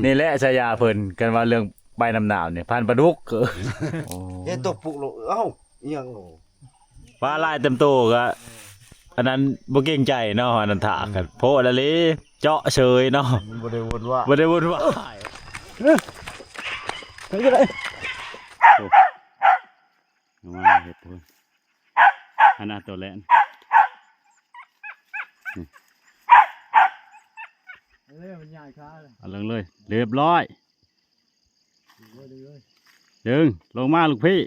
ນີ້ແຫຼະສາຍາເພິ່ນ ຄັນວ່າເລື່ອງໄປນຳນ້ຳນີ້ ພັນປາດຸກ. ໂອ້ ເຮັດຕົກປຸກໂລດ ເອົ້າ ອີ່ຫຍັງໂລດ ປາຫຼາຍເຕັມໂຕກະ ອັນນັ້ນບໍ່ເກງໃຈເນາະ ອັນນັ້ນຖ້າກັນໂພດລະເລ ເຈາະເສີຍເນາະ ມັນບໍ່ໄດ້ວຸ່ນວາຍ ບໍ່ໄດ້ວຸ່ນວາຍ. ເອີ ໄປກໍໄດ້ ມາເຮັດພຸ້ນ ອັນນັ້ນໂຕແລນ ເອີ ມັນຍ້າຍຂາເລີຍ ເອົາລົງເລີຍ ຮຽບຮ້ອຍ ດຶງລົງມາລູກພີ່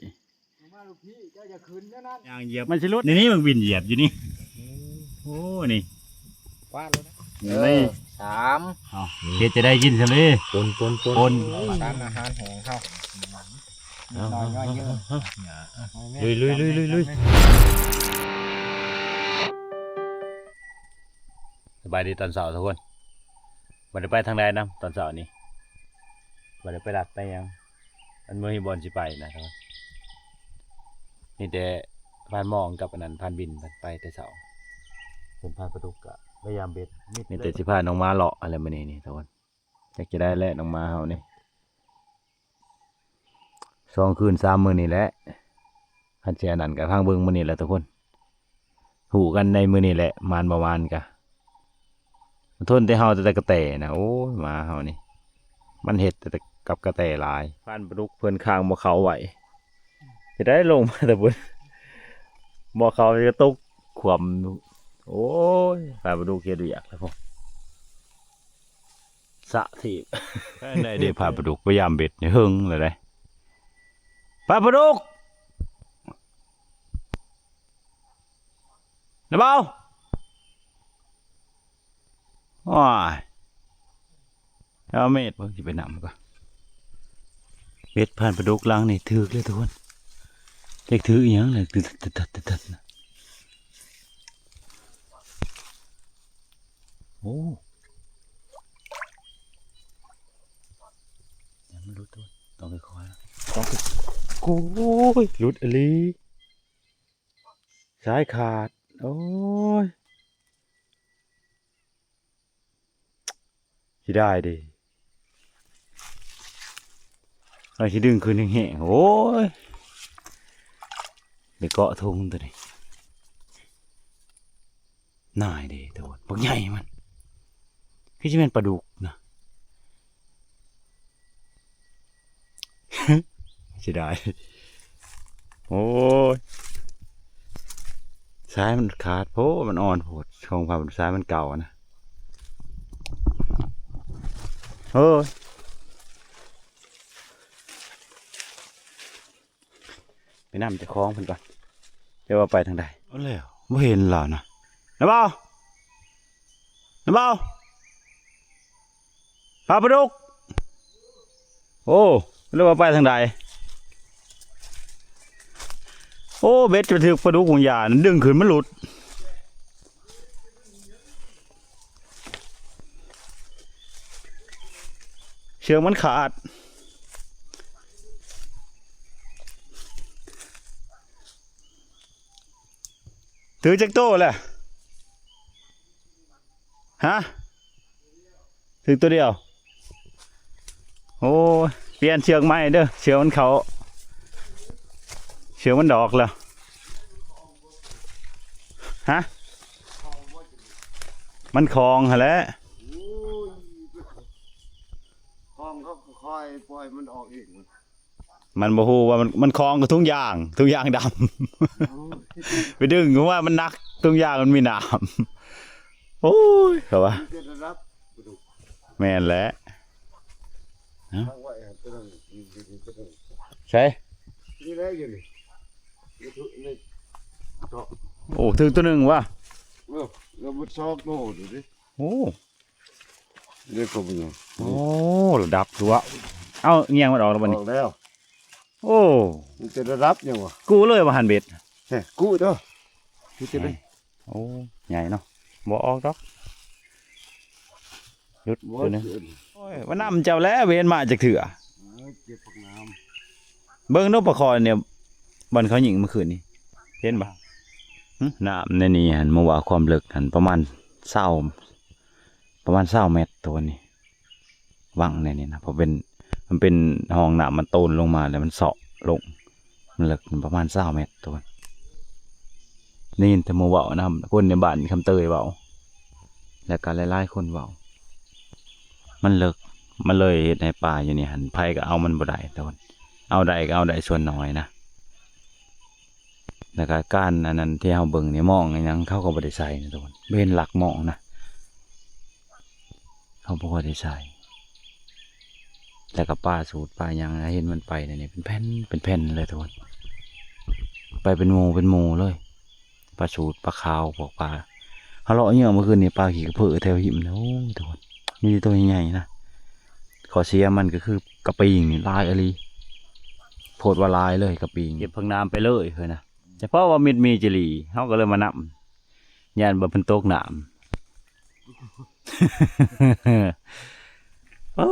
ລົງມາລູກພີ່ ເຈົ້າຢ່າຂຶ້ນແນວນັ້ນ ຍ່າງຢຽບ ມັນຊິຫຼຸດ ນີ້ ນີ້ມັນວິນຢຽບຢູ່ນີ້ ໂອ້ ນີ້ ຄວ້ານໂລດນະ ນີ້ ເອີ ສາມ ເອົາ ເຮັດຈະໄດ້ກິນຊັ້ນເດ້ ປົນ ປົນ ປົນ ປົນ ສານອາຫານແຫ້ງເຮົາ ເອົາ ນ້ອຍໆ ເຍອະ ລຸຍ ລຸຍ ລຸຍ ລຸຍ ລຸຍ. ສະບາຍດີຕອນເຊົ້າທຸກຄົນ ບໍ່ໄດ້ໄປທາງໃດນຳຕອນເຊົ້ານີ້ ບໍ່ໄດ້ໄປລັດໄປຫຍັງ ມັນບໍ່ມີບ່ອນຊິໄປນະທຸກຄົນ ມີແຕ່ພານມອງກັບອັນນັ້ນ ພານບິນ ເພິ່ນໄປແຕ່ເຊົ້າ ເພິ່ນພາປາດຸກກະໄປຢາມເບັດ ມີແຕ່ຊິພານ້ອງໝາເລາະຫັ້ນແຫຼະມື້ນີ້ນີ້ທຸກຄົນ ຈັກຈະໄດ້ແຫຼະນ້ອງໝາເຮົານີ້ ສອງຄືນສາມມື້ນີ້ແຫຼະ ຄັນຊິອັນນັ້ນກະຟັງເບິ່ງມື້ນີ້ແຫຼະທຸກຄົນ ຮູ້ກັນໃນມື້ນີ້ແຫຼະ ໝານບໍ່ໝານກະ ມັນທົນແຕ່ເຮົາແຕ່ກະແຕນະ ໂອ້ຍ ໝາເຮົານີ້ ມັນເຮັດແຕ່ກັບກະແຕຫຼາຍ ພານປາດຸກເພິ່ນຄາງບໍ່ເຂົ້າໄວ້ ຈະໄດ້ລົງມາແຕ່ພຸ້ນ ບໍ່ເຂົ້າຈະຕົກຂວ້ຳ ໂອ້ຍ ພານປາດຸກເຮັດວຽກແລ້ວພຸ້ນ. ສະຖີບ ໄດ້ເດ້ ພານປາດຸກ ພະຍາຍາມເບັດນີ້ເຫິງແລ້ວເດ້ ພານປາດຸກ ນະເບົາ ໂອ້ຍ ເອົາເມັດເບິ່ງ ຊິໄປນຳກ່ອນ ເບັດພານປາດຸກຫຼັງນີ້ຖືກເລີຍທຸກຄົນ ຈັກຖືກອີ່ຫຍັງແຫຼະ ຕຶດໆໆໆ ໂອ້ ຍັງບໍ່ຫຼຸດຕົວະ ຕ້ອງຄ່ອຍໆ ຕ້ອງ ໂອ້ຍ ຫຼຸດອີ່ຫຼີ ສາຍຂາດ ໂອ້ຍ ເສຍດາຍເດ້. ເຮົາຊິດຶງຂຶ້ນແຮງໆ ໂອ້ຍ ໄດ້ເກາະທຸງຕົວນີ້ ນາຍເດ້ ໂຕບັກໃຫຍ່ມັນ ຄືຊິແມ່ນປາດຸກນະ ເສຍດາຍ ໂອ້ຍ ສາຍມັນຂາດໂພດ ມັນອ່ອນໂພດ ຂອງພາ ສາຍມັນເກົ່ານະ ໂອ້ຍ ໄປນຳເຈົ້າຂອງເພິ່ນກ່ອນ ເຈົ້າວ່າໄປທາງໃດ ໂອ້ ແລ້ວ ບໍ່ເຫັນລາວນະ ນະເບົາ ນະເບົາ ພາປາດຸກ ໂອ້ ຫຼືວ່າໄປທາງໃດ ໂອ້ ເບັດໄປຖືກປາດຸກຫວງຢາ ດຶງຂຶ້ນມັນຫຼຸດ ເຊືອກມັນຂາດ. ຖືກຈັກໂຕແລ້ວ? ຮະ? ຖືກໂຕດຽວ. ໂອ້ຍ ປ່ຽນເຊືອກໃໝ່ເດີ ເຊືອກມັນເຂົ້າ ເຊືອກມັນດອກແລ້ວ. ຮະ? ມັນຂອງຫັ້ນແຫຼະ. ໂອ້ຍ ຂອງເຂົາກໍຄ່ອຍປ່ອຍມັນອອກເອງ. ມັນບໍ່ຮູ້ວ່າມັນ ມັນຂອງກັບຖົງຢາງ ຖົງຢາງດຳ. ໂອ້ຍ ໄປດຶງວ່າມັນໜັກ ຖົງຢາງມັນມີນ້ຳ. ໂອ້ຍ ເຂົາວ່າ ມີແຕ່ລະດັບ ແມ່ນແຫຼະ. ຮະ? ໃສ? ນີ້ແຫຼະຢູ່ນີ້ ນີ້ ນີ້ ໂອ້ ຖືກໂຕໜຶ່ງວ່າ. ເອີ ແລ້ວມັນຊອກໂຕຢູ່ເດ້. ໂອ້ ເດ້ ກໍເປັນຫຍັງ? ໂອ້ ລະດັບຕົວະ. ເອົ້າ ງຽງມັນອອກແລ້ວບໍ່ນີ້? ອອກແລ້ວ. ໂອ້ ມີແຕ່ລະດັບຫຍັງວະ? ກູ້ເລີຍວ່າຫັ້ນເບັດ. ແທ້ ກູ້ເດີ. ມີແຕ່ ໂອ້ ໃຫຍ່ເນາະ. ບໍ່ອອກດອກ. ຢຸດ ບໍ່ ຕົວໜຶ່ງ. ໂອ້ຍ ວ່ານຳເຈົ້າແລ້ວ ບໍ່ເຫັນມາຈັກເທື່ອ. ເອີ ເກັບຜັກນ້ຳ. ເບິ່ງດູປາຄໍ່ານີ້ ບ່ອນເຂົາຍິງເມື່ອຄືນນີ້ ເຫັນບໍ່? ຫຶ ນ້ຳໃນນີ້ຫັ້ນ ບໍ່ວ່າຄວາມເລິກຫັ້ນປະມານຊາວ ປະມານຊາວແມັດ ໂຕນີ້ ວັງໃນນີ້ນະ ເພາະເປັນ ມັນເປັນຮ່ອງນ້ຳ ມັນໂຕນລົງມາ ແລ້ວມັນເຊາະລົງ ມັນເລິກປະມານຊາວແມັດ ທຸກຄົນ. ໄດ້ຍິນແຕ່ໝູ່ເວົ້ານຳ ຄົນໃນບ້ານຄຳເຕີຍເວົ້າ ແລ້ວກໍຫຼາຍໆຄົນເວົ້າ ມັນເລິກ ມັນເລີຍເຮັດໃຫ້ປາຢູ່ນີ້ຫັ້ນ ໃຜກໍເອົາມັນບໍ່ໄດ້ ທຸກຄົນ. ເອົາໄດ້ກໍເອົາໄດ້ສ່ວນນ້ອຍນະ. ແລ້ວກໍການອັນນັ້ນທີ່ເຮົາເບິ່ງນີ້ ມອງອີ່ຫຍັງເຂົາກໍບໍ່ໄດ້ໃສ່ນະ ທຸກຄົນ. ບໍ່ເຫັນຫຼັກມອງນະ ເຂົາບໍ່ຄ່ອຍໄດ້ໃສ່. ແລ້ວກໍປາສູດປາຫຍັງ ເຫັນມັນໄປນີ້ເປັນແຜ່ນເປັນແຜ່ນເລີຍ ທຸກຄົນ. ໄປເປັນໝູ່ເປັນໝູ່ເລີຍ ປາສູດ ປາຂາວ ພວກປາ ເຮົາເລາະເຫຍື່ອມື້ຄືນນີ້ ປາຂີ້ກະເພີແຖວຫິມນະ ໂອ້ຍ ທຸກຄົນ ມີແຕ່ໂຕໃຫຍ່ໆນະ. ຂໍ້ເສຍມັນກໍຄືກະປີງນີ້ຫຼາຍອີ່ຫຼີ ໂພດວ່າຫຼາຍເລີຍກະປີງ. ເກັບຜັກໜາມໄປເລີຍເຮີ້ຍນະ ສະເພາະວ່າມິດມີຈີ່ຫຼີ ເຮົາກໍເລີຍມານຳ ຢ້ານວ່າເພິ່ນຕົກນ້ຳ. ໂອ້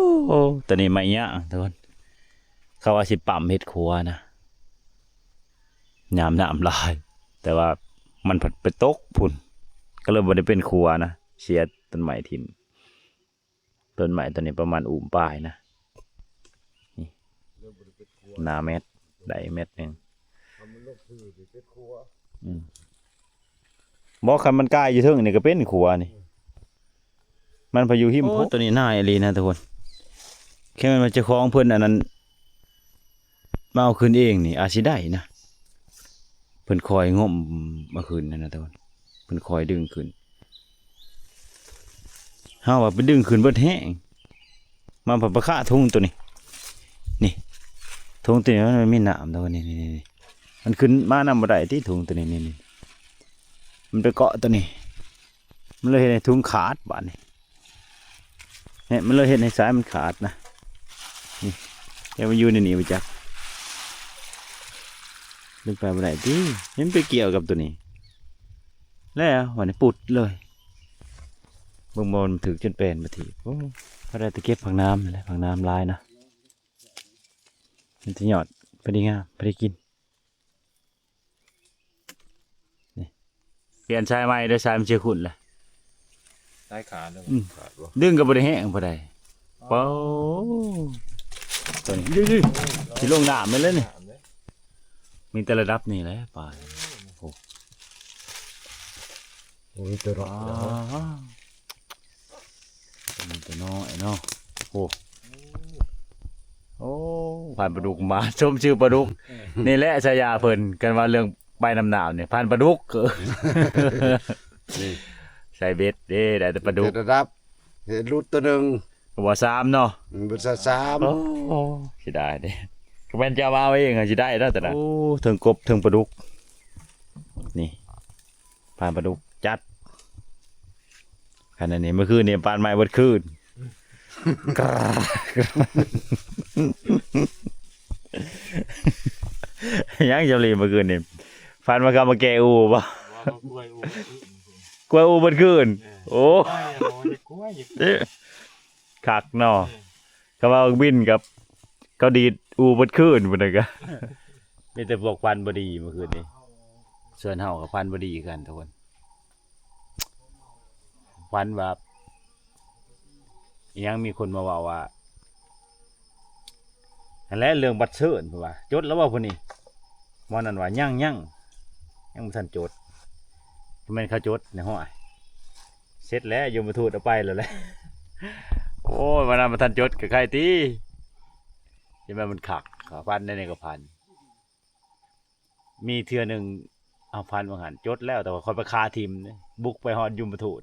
ໂຕນີ້ໄມ້ຍາງ ທຸກຄົນ ເຂົາວ່າຊິປ້ຳເຮັດຂົວນະ ຍາມນ້ຳຫຼາຍ ແຕ່ວ່າມັນພັດໄປຕົກພຸ້ນ ກໍເລີຍບໍ່ໄດ້ເປັນຂົວນະ ເສຍຕົ້ນໄມ້ຖິ້ມ. ຕົ້ນໄມ້ໂຕນີ້ປະມານອູ້ມປາຍນະ ນີ້ ໜ້າແມັດ ໄດ້ແມັດໜຶ່ງ. ອືມ ບໍ່ ຄັນມັນກາຍຢູ່ເທິງນີ້ກໍເປັນຂົວນີ້ ມັນພະຢູ່ຫິມ. ໂອ້ ໂພດ ໂຕນີ້ໜ້າອີ່ຫຼີນະ ທຸກຄົນ. ແຄ່ແມ່ນວ່າເຈົ້າຂອງເພິ່ນອັນນັ້ນ ມາເອົາຂຶ້ນເອງນີ້ອາດຊິໄດ້ນະ ເພິ່ນຄອຍງົມເອົາຂຶ້ນຫັ້ນນະ ທຸກຄົນ ເພິ່ນຄອຍດຶງຂຶ້ນ. ເຮົາວ່າໄປດຶງຂຶ້ນເບິດແຮງ ມາພັດໄປຄາຖົງໂຕນີ້ ນີ້ ຖົງໂຕນີ້ມັນມີນ້ຳ ທຸກຄົນ ນີ້ໆໆ ມັນຂຶ້ນມານຳບໍ່ໄດ້ຕິ ຖົງໂຕນີ້ ນີ້ໆ ມັນໄປເກາະໂຕນີ້ ມັນເລີຍເຮັດໃຫ້ຖົງຂາດບາດນີ້ ແມ່ນ ມັນເລີຍເຮັດໃຫ້ສາຍມັນຂາດນະ ນີ້ ແຕ່ມັນຢູ່ໃນນີ້ບໍ່ຈັກ ເປັນໄປບໍ່ໄດ້ຕິ ມັນໄປກ່ຽວກັບໂຕນີ້ ແລ້ວບາດນີ້ປຸດເລີຍ ເບິ່ງບໍ່ ມັນຖືກຈົນແປນບາດທີ. ໂອ້ ພໍໄດ້ແຕ່ເກັບຜັກໜາມນີ້ແຫຼະ ຜັກໜາມຫຼາຍນະ ມີແຕ່ຍອດ ພໍດີງາມ ພໍດີກິນ. ນີ້ ປ່ຽນສາຍໃໝ່ເດີ ສາຍມັນຊິຂຸ້ນລະ ສາຍຂາດແລ້ວ ອືມ ຂາດບໍ່ ດຶງກໍບໍ່ໄດ້ແຮງປານໃດ. ອໍ ໂອ້ ໂຕນີ້ ຊິລົງນ້ຳແມ່ນແລ້ວນີ້ ມີແຕ່ລະດັບນີ້ແຫຼະປາ. ໂອ້ ໂອ້ຍ ໂຕນ້ອຍເນາະ ໂຕນ້ອຍເນາະ. ໂອ້ ໂອ້ ພັນປາດຸກມາ ສົມຊື່ປາດຸກ ນີ້ແຫຼະສາຍາເພິ່ນ ຄັນວ່າເລື່ອງໄປນຳນ້ຳນີ້ ພັນປາດຸກ. ນີ້ ໃສ່ເບັດເດ້ ໄດ້ແຕ່ປາດຸກ ເປັນລະດັບ ເຫັນຫຼຸດໂຕໜຶ່ງ ບໍ່ສາມເນາະ ອືມ ບໍ່ສາມ. ໂອ້ ເສຍດາຍເດ້ ກໍແມ່ນເຈົ້າມາເອົາເອງ ຊິໄດ້ເນາະ ໂຕນັ້ນ. ໂອ້ ເທິງກົບເທິງປາດຸກ ນີ້ ພັນປາດຸກຈັດ. ຄັນອັນນີ້ ມື້ຄືນນີ້ ປານໄມ້ເບິດຄືນ ຍັງຈຳລີ ມື້ຄືນນີ້ ຝັນວ່າເຂົາມາແກ່ອູ້ບໍ່? ວ່າມາກວຍອູ້ ກວຍອູ້ເບິດຄືນ. ເອີ ໂອ້ ກວຍ ໂອ້ຍ ກວຍ ຄັກເນາະ ເອີ ເຂົາວ່າບັກບິນກັບເຂົາດີດອູ້ເບິດຄືນພຸ້ນນະກະ. ມີແຕ່ພວກຝັນບໍ່ດີມື້ຄືນນີ້ ສ່ວນເຮົາກໍຝັນບໍ່ດີຄືກັນທຸກຄົນ. ຝັນວ່າ ອີຫຍັງ ມີຄົນມາເວົ້າວ່າ ຫັ້ນແຫຼະ ເລື່ອງບັດເຊີນ ເພິ່ນວ່າ ຈົດແລ້ວບໍ່ຜູ້ນີ້? ໝໍນັ້ນວ່າ ຍັງໆ ຍັງບໍ່ທັນຈົດ. ບໍ່ແມ່ນເຂົາຈົດໃນຫ້ອຍ ເສັດແລ້ວ ຍົມມະທູດເອົາໄປແລ້ວແຫຼະ. ໂອ້ຍ ວ່ານັ້ນ ບໍ່ທັນຈົດກໍໄຄຕິ ຢ່າແມ່ນມັນຄັກ. ຝັນແນວນີ້ກໍຝັນ. ມີເທື່ອໜຶ່ງ ເຮົາຝັນວ່າຫັ້ນ ຈົດແລ້ວ ແຕ່ວ່າຂ້ອຍໄປຄາຖິ້ມເດ້ ບຸກໄປຮອດຍົມມະທູດ.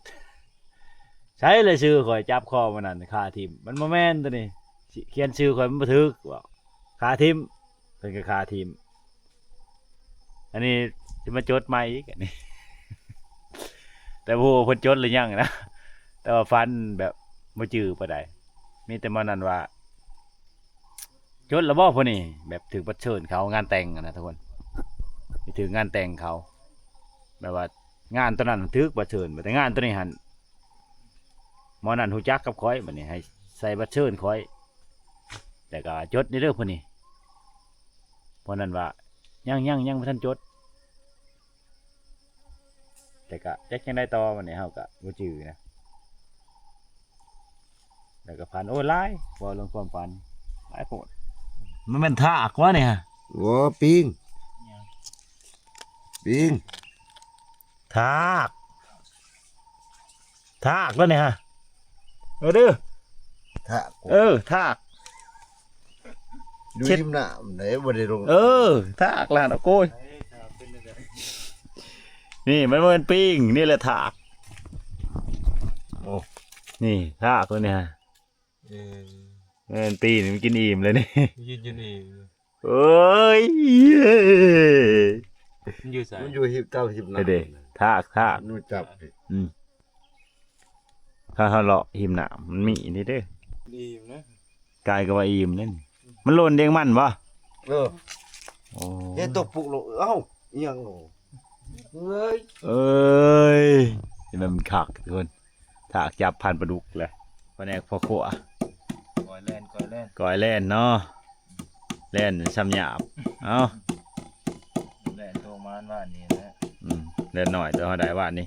ໃສລະຊື່ຂ້ອຍ ຈັບຄໍມື້ນັ້ນຄາຖິ້ມ. ມັນບໍ່ແມ່ນໂຕນີ້ ຂຽນຊື່ຂ້ອຍມັນບໍ່ຖືກ ບອກຄາຖິ້ມ ເພິ່ນກໍຄາຖິ້ມ. ອັນນີ້ຊິມາຈົດໃໝ່ອີກ ອັນນີ້ ແຕ່ບໍ່ຮູ້ວ່າເພິ່ນຈົດຫຼືຍັງນະ ແຕ່ວ່າຝັນແບບບໍ່ຈື່ປານໃດ. ມີແຕ່ໝໍນັ້ນວ່າ ຈົດແລ້ວບໍ່ຜູ້ນີ້ ແບບຖືກບັດເຊີນເຂົາງານແຕ່ງຫັ້ນນະທຸກຄົນ ໄປຖືກງານແຕ່ງເຂົາ ແບບວ່າງານໂຕນັ້ນຖືກບັດເຊີນ ແຕ່ງານໂຕນີ້ຫັ້ນ ໝໍນັ້ນຮູ້ຈັກກັບຂ້ອຍ ບັດນີ້ໃຫ້ໃສ່ບັດເຊີນຂ້ອຍ ແລ້ວກໍຈົດນີ້ເດີຜູ້ນີ້. ໝໍນັ້ນວ່າ ຍັງໆ ຍັງບໍ່ທັນຈົດ. ແຕ່ກະຈັກຈັ່ງໃດຕໍ່ ບັດນີ້ເຮົາກະບໍ່ຈື່ນະ. ແລ້ວກໍຝັນ ໂອ້ ຫຼາຍ ເວົ້າເລື່ອງຄວາມຝັນ ຫຼາຍໂພດ. ມັນແມ່ນທາກວະນີ້? ໂອ້ ປິງ ປິງ ທາກ ທາກແລ້ວນີ້ຮະ. ເອີ ເດີ ທາກ ເອີ ທາກ ຢູ່ ເຮັດ ລິມນ້ຳເດ້ ບໍ່ໄດ້ລົງ. ເອີ ທາກລະ ໂອ້ຍ ນີ້ມັນບໍ່ແມ່ນປິງ ນີ້ແຫຼະທາກ. ໂອ້ ນີ້ທາກຕົວນີ້ຮະ. ເອີ ແມ່ນປີນ ມັນກິນອີ່ມເລີຍນີ້ ກິນຈົນອີ່ມ. ເອີຍ ມັນຢູ່ໃສ? ມັນຢູ່ຫີບ ຕາມຫີບນ້ຳເດ້ ທາກ ທາກ ມັນຈັບ. ອືມ ຖ້າເຮົາເລາະຫີບນ້ຳ ມັນມີນີ້ເດ້ ອີ່ມນະ ກາຍກໍວ່າອີ່ມນັ້ນ. ມັນຫຼົ່ນເດ້ງມັນບໍ່? ເອີ ໂອ້ ເຮັດຕົກປຸກໂລດ. ເອົ້າ ອີ່ຫຍັງໂລດ? ເອີຍ ເອີຍ ນີ້ມັນຄັກທຸກຄົນ. ຖ້າຈັບພັນປາດຸກແຫຼະ ພະແນກພໍ່ຄົວ ກ້ອຍແລ່ນ ກ້ອຍແລ່ນ ກ້ອຍແລ່ນເນາະ ແລ່ນຊ່ຳຫຍາບ. ເອົ້າ ແລ່ນໂຕມາວານນີ້ແຫຼະ. ອືມ ແລ່ນໜ້ອຍແຕ່ເຮົາໄດ້ວານນີ້.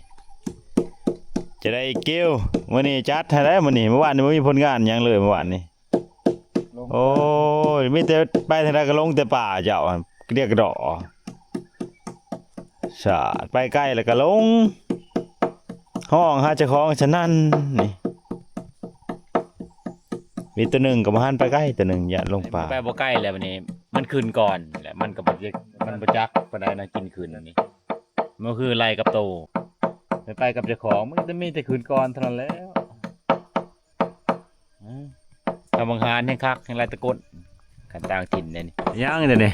ຈະໄດ້ອີກ ເກວ ມື້ນີ້ຈັດໃຫ້ໄດ້ມື້ນີ້. ເມື່ອວານນີ້ບໍ່ມີຜົນງານຫຍັງເລີຍ ເມື່ອວານນີ້. ໂອ້ຍ ມີແຕ່ໄປທາງໃດກໍລົງແຕ່ປ່າເຈົ້າ ກະດຽກກະດໍ້ ສາດ ໄປໄກແລ້ວກໍລົງ ຮ້ອງຫາເຈົ້າຂອງສະນັ້ນນີ້. ມີຕົວໜຶ່ງກໍບໍ່ຫັນໄປໄກ ຕົວໜຶ່ງຢ້ານລົງປ່າ ໄປບໍ່ໄກແລ້ວບັດນີ້ ມັນຂຶ້ນກ່ອນແລ້ວ ມັນກໍບໍ່ຈັກ ມັນບໍ່ຈັກປານໃດນະ ກິນຂຶ້ນນີ້. ມັນຄືໄລ່ກັບໂຕ ໄປ ໄປກັບເຈົ້າຂອງ ມັນກໍມີແຕ່ຂຶ້ນກ່ອນເທົ່ານັ້ນແຫຼະ. ອືມ ທຳບັງຫານແຮງຄັກ ແຮງຫຼາຍຕະກົນ ຄັນຕ່າງຖິ່ນແນວນີ້. ຍັງເດນີ້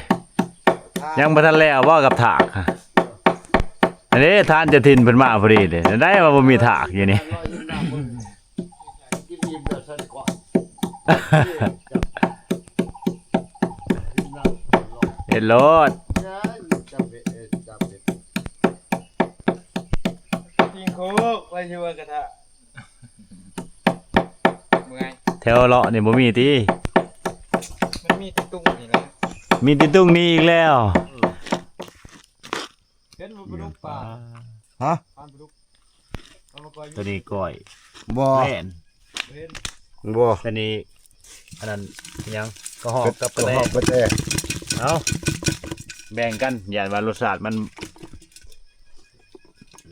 ຍັງບໍ່ທັນແລ້ວບໍ່ກັບຖາກ? ອັນນີ້ທ່ານເຈົ້າຖິ່ນເພິ່ນມາພໍດີເດ້ ໄດ້ວ່າບໍ່ມີຖາກຢູ່ນີ້. ກິນອີ່ມແລ້ວຊັ້ນກ່ອນ ເຮັດໂລດ. ຍິງໂຄກໄວ້ຢູ່ວ່າກະທະ. ເມື່ອຍ ແຖວເລາະນີ້ບໍ່ມີຕິ? ມັນມີແຕ່ຕຸງນີ້ແຫຼະ ມີແຕ່ຕຸງນີ້ອີກແລ້ວ. ເອີ ເຫັນບໍ່ປາດຸກປ່າ? ຮະ? ປາດຸກ ເອົາມາກ້ອຍຢູ່ ຕົວນີ້ກ້ອຍ ບໍ່ ແລ່ນ ເຫັນ ບໍ່ ຕົວນີ້ ອັນນັ້ນຫຍັງ ກະຮອກກັບກະແຕ ກະຮອກກະແຕ. ເອົາ ແບ່ງກັນ ຢ້ານວ່າລົດຊາດມັນ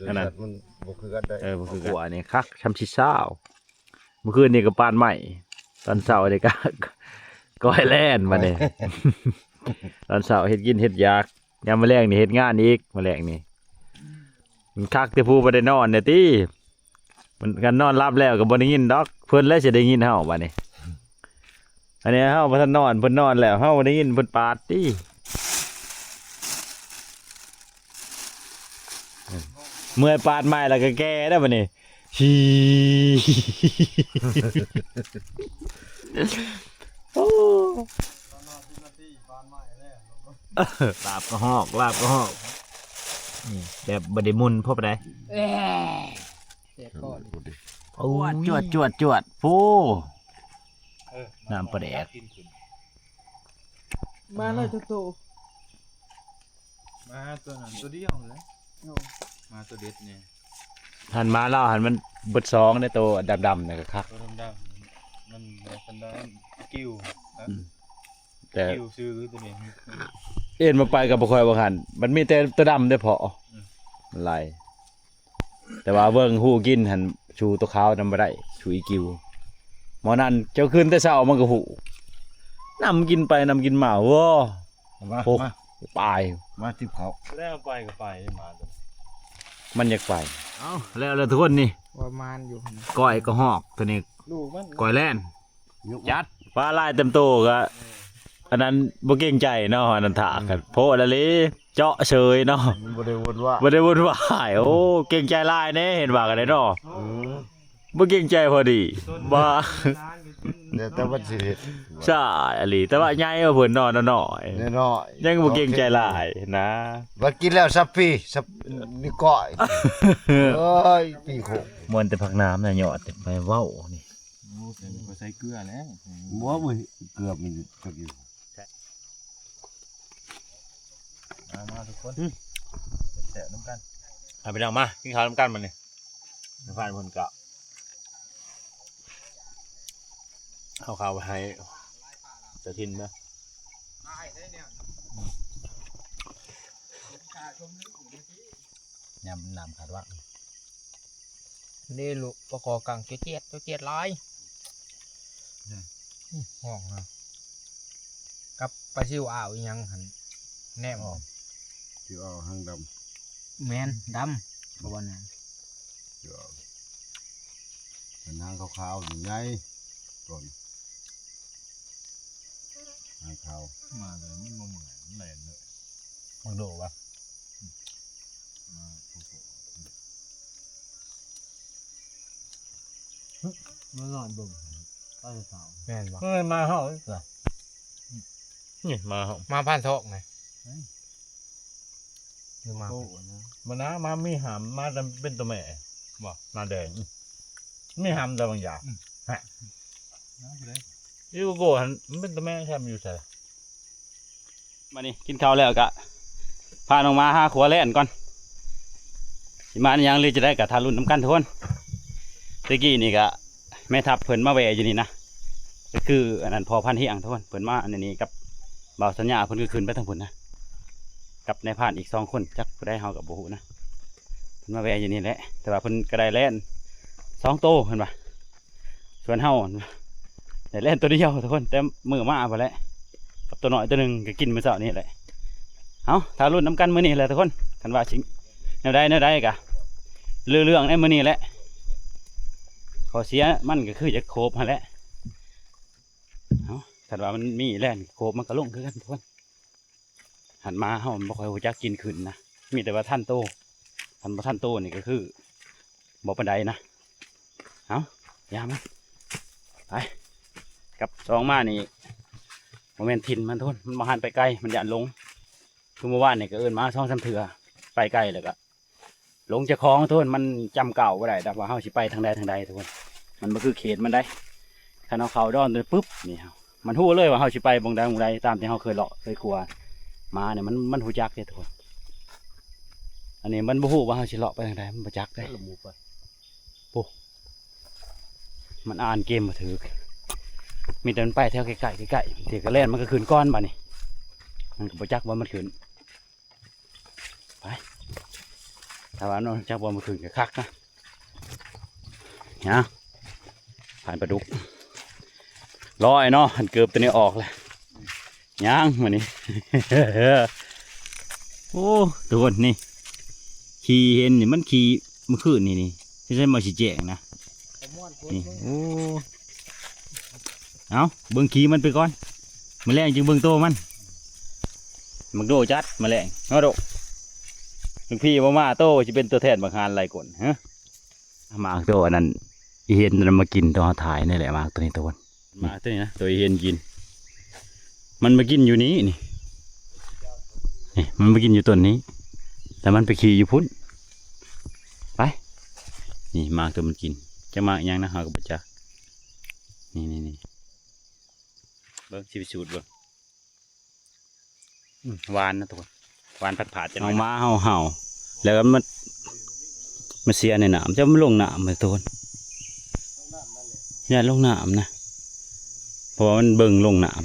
ອັນນັ້ນ ມັນບໍ່ຄືກັນໄດ໋. ເອີ ບໍ່ຄືກັນ. ອັນນີ້ຄັກ ຊ່ຳຊິຊາວ. ມື້ຄືນນີ້ກໍປານໄມ້ ຕອນເຊົ້ານີ້ກໍ ກ້ອຍແລ່ນບັດນີ້. ຕອນເຊົ້າເຮັດກິນເຮັດຢາກ ຍາມມື້ແລງນີ້ເຮັດງານອີກ ມື້ແລງນີ້. ມັນຄັກແຕ່ຜູ້ບໍ່ໄດ້ນອນແດ່ຕິ. ມັນ ຄັນນອນຫຼັບແລ້ວກໍບໍ່ໄດ້ຍິນດອກ ເພິ່ນແຫຼະຊິໄດ້ຍິນເຮົາບັດນີ້. ອັນນີ້ເຮົາບໍ່ທັນນອນ ເພິ່ນນອນແລ້ວ ເຮົາບໍ່ໄດ້ຍິນເພິ່ນປາດຕິ. ເມື່ອຍປາດໄມ້ແລ້ວກໍແກ່ແລ້ວບັດນີ້. ໂອ້ ລາບກະຮອກ ລາບກະຮອກ ນີ້ແບບບໍ່ໄດ້ໝຸ່ນພໍປານໃດ. ແຊບພໍດີ. ໂອ້ຍ ຈວດ ຈວດ ຈວດ ໂອ້ ເອີ ນ້ຳປາແດກ. ມາເລີຍໂຕໂຕ ມາຕົວນັ້ນຕົວດຽວແຫຼະ. ໂອ້ ມາຕົວເດັດນີ້ ຫັ້ນມາລາວຫັ້ນມັນເບິດສອງເດ້ ໂຕດຳໆ ນັ້ນກໍຄັກ ໂຕດຳໆ ມັນບໍ່ທັນໄດ້ກິວ. ອືມ ແຕ່ກິວຊື່ຕົວນີ້ ເອັນມາໄປກໍບໍ່ຄ່ອຍວ່າຫັ້ນ ມັນມີແຕ່ໂຕດຳເດ້ພໍ. ອືມ ມັນຫຼາຍ. ແຕ່ວ່າເບິ່ງຮູ້ກິນຫັ້ນ ສູ້ຕົວຂາວນຳບໍ່ໄດ້ ສູ້ອີກິວ. ໝໍນັ້ນເຈົ້າຂຶ້ນແຕ່ເຊົ້າມັນກໍຮູ້ ນຳກິນໄປນຳກິນມາ. ໂອ້ ມາ ໂອ້ ມາ ໄປ ມາຕິບເຂົ້າ ແລ້ວໄປກໍໄປ ມາຕົວ ມັນຢາກໄປ. ເອົ້າ ແລ້ວ ແລ້ວທຸກຄົນນີ້ ວ່າມານຢູ່ຫັ້ນນະ ກ້ອຍກະຮອກຕົວນີ້ ລູກມັນ ກ້ອຍແລ່ນ. ຈັດ ປາຫຼາຍເຕັມໂຕກະ ອັນນັ້ນບໍ່ເກງໃຈເນາະ ອັນນັ້ນຖ້າກັນ ໂພດລະເລ ເຈາະເສີຍເນາະ ມັນບໍ່ໄດ້ວຸ່ນວາຍ ບໍ່ໄດ້ວຸ່ນວາຍ. ໂອ້ ເກງໃຈຫຼາຍແດ່ ເຫັນວ່າກັນໄດ໋ເນາະ. ເອີ ບໍ່ເກງໃຈພໍດີ ບ້າ ແຕ່ ແຕ່ມັນຊິເຮັດ ໃຊ່ອີ່ຫຼີ ແຕ່ວ່າໃຫຍ່ກວ່າເພິ່ນເນາະ ນ້ອຍໆ ນ້ອຍໆ ຍັງບໍ່ເກງໃຈຫຼາຍນະ. ບັດກິນແລ້ວສັບປີ ສັບ ນີ້ກ້ອຍ. ເອີຍ ປີໂຄ ມ່ວນແຕ່ຜັກໜາມນະ ຍອດແຕ່ໄປເວົ້ານີ້. ໂອ້ ເພິ່ນກໍໃສ່ເກືອແລ້ວ ບໍ່ ມື້ເກືອມັນຈັກຢູ່. ມາ ມາທຸກຄົນ ອືມ ແຊບໆນຳກັນ. ເອົາ ພີ່ນ້ອງ ມາກິນເຂົ້ານຳກັນບັດນີ້. ໃນບ້ານເພິ່ນກໍ ອືມ ເອົາເຂົ້າໄປໃຫ້ເຈົ້າຖິ່ນເດີ. ຍາມນ້ຳຂາດວ່າ ນີ້ລູກປາຄໍ່ກັງເຈຽດໆ ເຈຽດຫຼາຍ. ອືມ ຫ້ອງນະ ກັບປາຊິວອ່າວອີ່ຫຍັງຫັ້ນແນມ. ຊິເອົາຫາງດຳ. ແມ່ນ ດຳ ເພາະວ່ານັ້ນ ຊິເອົາ ເປັນຫາງຂາວໆ ໃຫຍ່ໆ ຕົວນີ້ ຫາງຂາວ. ມາແລ້ວມັນບໍ່ເມື່ອຍ ມັນແລ່ນເລີຍ. ມັນໂດດວະ? ອືມ ມາໂອ້ໂຫ ມານອນເບິ່ງ ຕອນເຊົ້າ. ແມ່ນບໍ່? ເອີ ມາເຮົານີ້ ນີ້ມາເຮົາ ມາຜ່ານຊອກນະ. ເອີ ຫຼືມາ ໂອ້ ມານະ ມາມີຫຳ ມາແຕ່ເປັນຕົວແມ່ບໍ່? ໜ້າແດງ ມີຫຳແຕ່ບາງຢ່າງ. ອືມ ຮະ ມາຜູ້ໃດ? ຢູ່ໂກຫັ້ນ ມັນເປັນຕົວແມ່ແທ້ ມັນຢູ່ໃສ? ບັດນີ້ກິນເຂົ້າແລ້ວກະພານ້ອງໝາຫາຂົວແລ່ນກ່ອນ ຊິມາຫຍັງຫຼືຈະໄດ້ກະຖ້າລຸ້ນນຳກັນທຸກຄົນ. ແຕ່ກີ້ນີ້ກະແມ່ທັບເພິ່ນມາແວ່ຢູ່ນີ້ນະ ກະຄືອັນນັ້ນ ພໍ່ພັນຮຽງທຸກຄົນ ເພິ່ນມາອັນນີ້ກັບບ່າວສັນຍາ ເພິ່ນກະຂຶ້ນໄປທາງພຸ້ນນະ ກັບນາຍພານອີກສອງຄົນ ຈັກຜູ້ໃດເຮົາກະບໍ່ຮູ້ນະ. ເພິ່ນມາແວ່ຢູ່ນີ້ແຫຼະ ແຕ່ວ່າເພິ່ນກະໄດ້ແລ່ນສອງໂຕເພິ່ນວ່າ. ສ່ວນເຮົາໄດ້ແລ່ນໂຕດຽວທຸກຄົນ ແຕ່ມື້ມາພຸ້ນແຫຼະ ກັບໂຕນ້ອຍໂຕໜຶ່ງກະກິນມື້ເຊົ້ານີ້ແຫຼະ. ເອົາ ຖ້າລຸ້ນນຳກັນມື້ນີ້ແຫຼະທຸກຄົນ ຄັນວ່າຊິແນວໃດແນວໃດກະ ເລື່ອງໃນມື້ນີ້ແຫຼະ. ຂໍ້ເສຍມັນກະຄືຈະໂຄບຫັ້ນແຫຼະ. ເອົາ ຄັນວ່າມັນມີແລ່ນໂຄບມັນກະລົງຄືກັນທຸກຄົນ. ຫັ້ນມາເຮົາບໍ່ຄ່ອຍຮູ້ຈັກກິນຂຶ້ນນະ ມີແຕ່ວ່າທັນໂຕ ຄັນບໍ່ທັນໂຕນີ້ກະຄືບໍ່ປານໃດນະ. ເອົາ ຢ່າມັນ ໄປ ກັບສອງມານີ້ ບໍ່ແມ່ນຖິ່ນມັນທຸກຄົນ ມັນບໍ່ຫັນໄປໄກ ມັນຢ້ານຫຼົງ. ຄືມື້ວານນີ້ກະເອີ້ນມາສອງສາມເທື່ອ ໄປໄກແລ້ວກະຫຼົງເຈົ້າຂອງທຸກຄົນ ມັນຈຳກ້າວບໍ່ໄດ້ດອກວ່າເຮົາຊິໄປທາງໃດທາງໃດທຸກຄົນ ມັນບໍ່ຄືເຂດມັນໃດ. ຄັນເຮົາເຂົ້າດອນໂຕນີ້ປຶບນີ້ ມັນຮູ້ເລີຍວ່າເຮົາຊິໄປບ່ອນໃດບ່ອນໃດ ຕາມທີ່ເຮົາເຄີຍເລາະເຄີຍຄົວມານີ້ ມັນ ມັນຮູ້ຈັກເດ້ທຸກຄົນ. ອັນນີ້ມັນບໍ່ຮູ້ວ່າເຮົາຊິເລາະໄປທາງໃດ ມັນບໍ່ຈັກເດ້. ໂອ້ ມັນອ່ານເກມບໍ່ຖືກ ມີແຕ່ມັນໄປແຖວໃກ້ໆ ໃກ້ໆ ບາງເທື່ອກະແລ່ນ ມັນກະຂຶ້ນກ່ອນບາດນີ້ ມັນກະບໍ່ຈັກວ່າມັນຂຶ້ນ. ໄປ ຖ້າວ່ານ້ອງຈັກບໍ່ມາຂຶ້ນກະຄັກນະ. ຫຍັງ ຜ່ານປາດຸກ ລອຍເນາະ ຫັ້ນເກີບໂຕນີ້ອອກແລ້ວ ຫຍັງມື້ນີ້. ໂອ້ ທຸກຄົນ ນີ້ ຂີ້ເຫັນນີ້ ມັນຂີ້ມື້ຄືນນີ້ ນີ້ ຊິໃຊ້ມາຊິແຈ້ງນະ. ນີ້ ໂອ້ ເອົາ ເບິ່ງຂີ້ມັນໄປກ່ອນ ມື້ແລງຈຶ່ງເບິ່ງໂຕມັນ. ບັກໂດຈັດ ມື້ແລງເນາະໂດ ລູກພີ່ບໍ່ມາ ໂຕຊິເປັນຕົວແທນບັກຫານໄລ່ກົນ ຮະ. ໝາກໂຕອັນນັ້ນ ອີເຫັນອັນນັ້ນມາກິນ ໂຕເຮົາຖ່າຍນີ້ແຫຼະ ໝາກໂຕນີ້ ໂຕມັນ ໝາກໂຕນີ້ນະ ໂຕອີເຫັນກິນ ມັນມາກິນຢູ່ນີ້ ນີ້ ນີ້ ມັນມາກິນຢູ່ຕົ້ນນີ້ ແລ້ວມັນໄປຂີ້ຢູ່ພຸ້ນ. ໄປ ນີ້ໝາກໂຕມັນກິນ ຈັກໝາກອີ່ຫຍັງນະ ເຮົາກະບໍ່ຈັກ. ນີ້ ນີ້ ນີ້ ເບິ່ງ ຊິພິສູດເບິ່ງ. ອືມ ຫວານນະທຸກຄົນ ຫວານຜາດໆ ຈັກໜ້ອຍ. ເອົາມາເຮົາເຫົ່າ ແລ້ວກະມາ ມາເສຍໃນນ້ຳ ຈະມັນລົງນ້ຳທຸກຄົນ ຢ້ານລົງນ້ຳນະ ເພາະວ່າມັນເບິ່ງລົງນ້ຳ.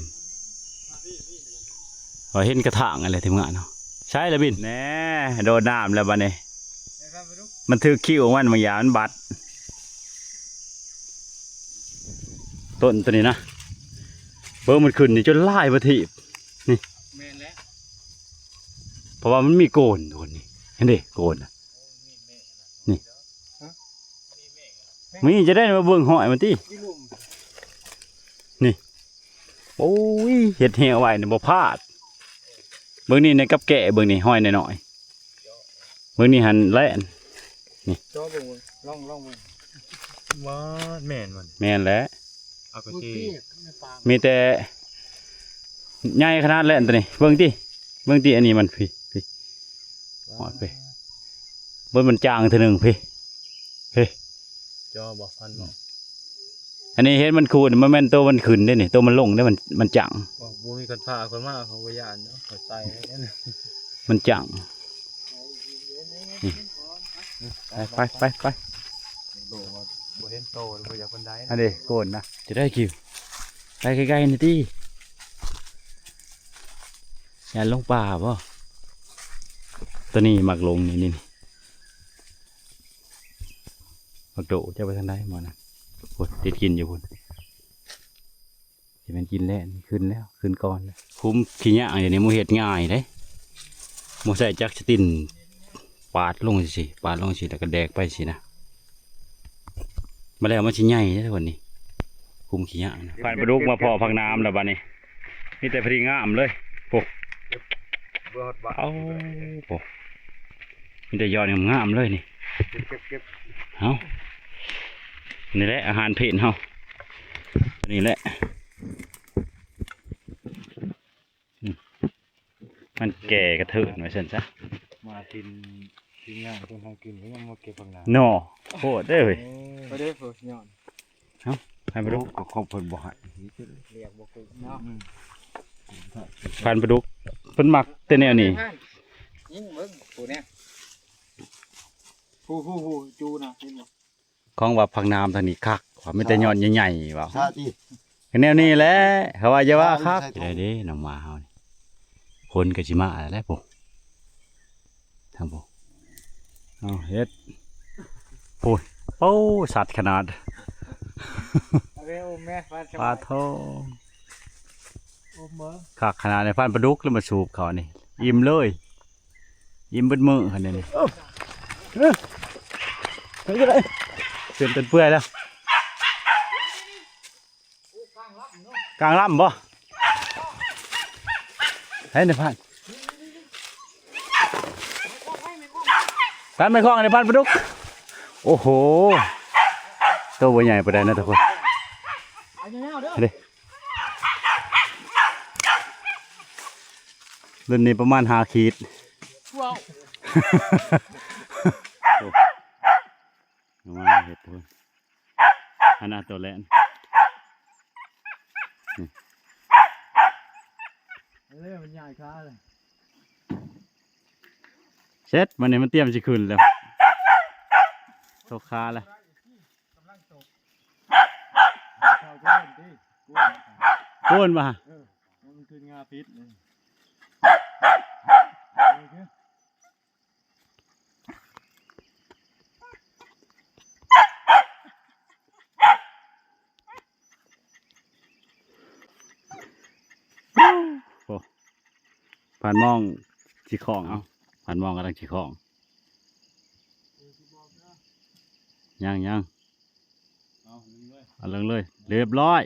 ຂ້ອຍເຫັນກະຖາງອັນແຫຼະ ທີມງານເຮົາ ໃຊ້ລະບິນ ແນ່ ໂດດນ້ຳແລ້ວບາດນີ້ ມັນຖືກຄິ້ວມັນບາງຢ່າງ ມັນບັດ ຕົ້ນໂຕນີ້ນະ ເບິ່ງມັນຂຶ້ນນີ້ຈົນຫຼາຍປະທີບ ນີ້ ແມ່ນແຫຼະ ເພາະວ່າມັນມີໂກນ ໂກນນີ້ ເຫັນເດ ໂກນນະ ນີ້ ມີຈະໄດ້ມາເບິ່ງຮອຍມັນຕິ ນີ້ ໂອ້ຍ ເຮັດແຮງໄວ້ນີ້ບໍ່ພາດ ເບິ່ງນີ້ ໃນກັບແກ້ ເບິ່ງນີ້ ຮອຍນ້ອຍໆ ເບິ່ງນີ້ຫັ້ນແຫຼະ ນີ້ ເຈາະເບິ່ງ ລອງ ລອງເບິ່ງ ວ່າແມ່ນບໍ່ ແມ່ນແຫຼະ ເອົາກະຈີ ມີແຕ່ໃຫຍ່ຂະໜາດແຫຼະໂຕນີ້ ເບິ່ງຕິ ເບິ່ງຕິ ອັນນີ້ມັນພີ້ ພີ້ ຮອດພີ້ ເບິ່ງມັນຈາງເທື່ອໜຶ່ງພີ້ ພີ້ ເຈາະບໍ່ ພັນບໍ່ ອັນນີ້ເຫັນມັນຄູນ ມັນແມ່ນໂຕມັນຂຶ້ນເດ້ນີ້ ໂຕມັນລົງເດ້ ມັນ ມັນຈັງ ບໍ່ ບໍ່ມີຄັນພາເພິ່ນມາ ເຂົາບໍ່ຢ້ານເນາະ ເຂົາໃສ່ ມັນຈັງ ນີ້ ໄປ ໄປ ໄປ ໄປ ບໍ່ເຫັນໂຕ ບໍ່ຢາກປານໃດ ອັນນີ້ໂກນນະ ຈະໄດ້ກິວ ໄປໄກໆ ນີ້ຕິ ຢ້ານລົງປ່າບໍ່? ໂຕນີ້ມັກລົງນີ້ ນີ້ ນີ້ ບັກໂດ ເຈົ້າໄປທາງໃດໝໍນະ? ໂອ້ຍ ຕິດກິນຢູ່ພຸ້ນ. ຊິແມ່ນກິນແລ້ວ ຂຶ້ນແລ້ວ ຂຶ້ນກ່ອນແລ້ວ. ຄຸ້ມຂີ້ຫຍ້າດຽວນີ້ບໍ່ເຮັດງ່າຍເດ້ ບໍ່ໃຊ້ຈັກສະຕິນ ປາດລົງຊີ້ ປາດລົງຊີ້ ແລ້ວກໍແດກໄປຊີ້ນະ. ມາແລ້ວມັນຊິໃຫຍ່ເດ້ຄົນນີ້ ຄຸ້ມຂີ້ຫຍ້າດນະ. ຟານປາດຸກມາພໍ້ຜັກໜາມແລ້ວບັດນີ້ ມີແຕ່ພໍດີງາມເລີຍ. ໂອ້ ເອົາ ໂອ້ ມີແຕ່ຍອດງາມໆ ເລີຍນີ້. ເກັບ ເກັບ ເກັບ ເອົາ ນີ້ແຫຼະອາຫານເພນເຮົາ ນີ້ແຫຼະ. ອືມ ມັນແກ່ກະເທີນວ່າຊັ້ນຊະ. ມາກິນ ກິນຫຍ້າເພິ່ນຫາກິນ ເພິ່ນຍັງມາເກັບຜັກໜາມເນາະ. ໂພດເດ້ເວີຍ ເອີ ໄປເດ້ ໂພດຍອດ. ເອົ້າ ໃຫ້ມາດູ ໂອ້ ກໍຂອງເພິ່ນບໍ່ໃຫ້ ລຽກບໍ່ຄືເນາະ. ອືມ ພັນປາດຸກ ເພິ່ນມັກແຕ່ແນວນີ້. ຍິງເບິ່ງຜູ້ນີ້ ຜູ້ ຜູ້ ຜູ້ ຈູນະ ເຫັນບໍ່? ຂອງວ່າຜັກໜາມທາງນີ້ຄັກວ່າ ມີແຕ່ຍອດໃຫຍ່ໆ ວ່າ ຊາຕິ ແນວນີ້ແຫຼະ ເຂົາວ່າຢ່າວ່າຄັກ. ໃສ່ຖົງ ໄດ້ເດ້ ນ້ອງໝາເຮົານີ້ ຝົນກໍຊິມາແລ້ວພຸ້ນ ທາງພຸ້ນ. ເອົາເຮັດ ໂອ້ຍ ໂອ້ ສັດຂະໜາດ ເອົາໄປອຸມແມ່ ປາໂທ້. ອຸມເບິ່ງ ຄັກຂະໜາດນີ້ ພັນປາດຸກ ຫຼືມາສູບເຂົານີ້ ອີ່ມເລີຍ. ອີ່ມເບິດມື້ຫັ້ນນີ້ ເອີ ເອີ ຂຶ້ນໄດ້ ຂຶ້ນຈົນເປື່ອຍແລ້ວ. ກາງລຳບໍ່? ໃຫ້ນະພັນ ການໄມ້ຂອງນະພັນປາດຸກ. ໂອ້ໂຫ ໂຕບໍ່ໃຫຍ່ປານໃດນະທຸກຄົນ ເດ້ ລຸ້ນນີ້ປະມານຫ້າຂີດ. ວ້າວ ໂອ້ ມາເຮັດພຸ້ນ ອັນນັ້ນໂຕແລ່ນ ເອີ ມັນຍ້າຍຂາເລີຍ. ເສັດ ມັນນີ້ມັນຕຽມຊິຂຶ້ນແລ້ວ ຕົກຂາແລ້ວ. ກຳລັງຕົກ ເຂົ້າໂກນຕິ ໂກນ ໂກນບໍ່? ເອີ ມັນຂຶ້ນງາຜິດເລີຍ. ໂອ້ ຜ່ານມອງຊິຂອງ ເອົາ ຜ່ານມອງກຳລັງຊິຂອງ. ຍັງ ຍັງ ເອົາ ດຶງເລີຍ ເອົາ ດຶງເລີຍ ຮຽບຮ້ອຍ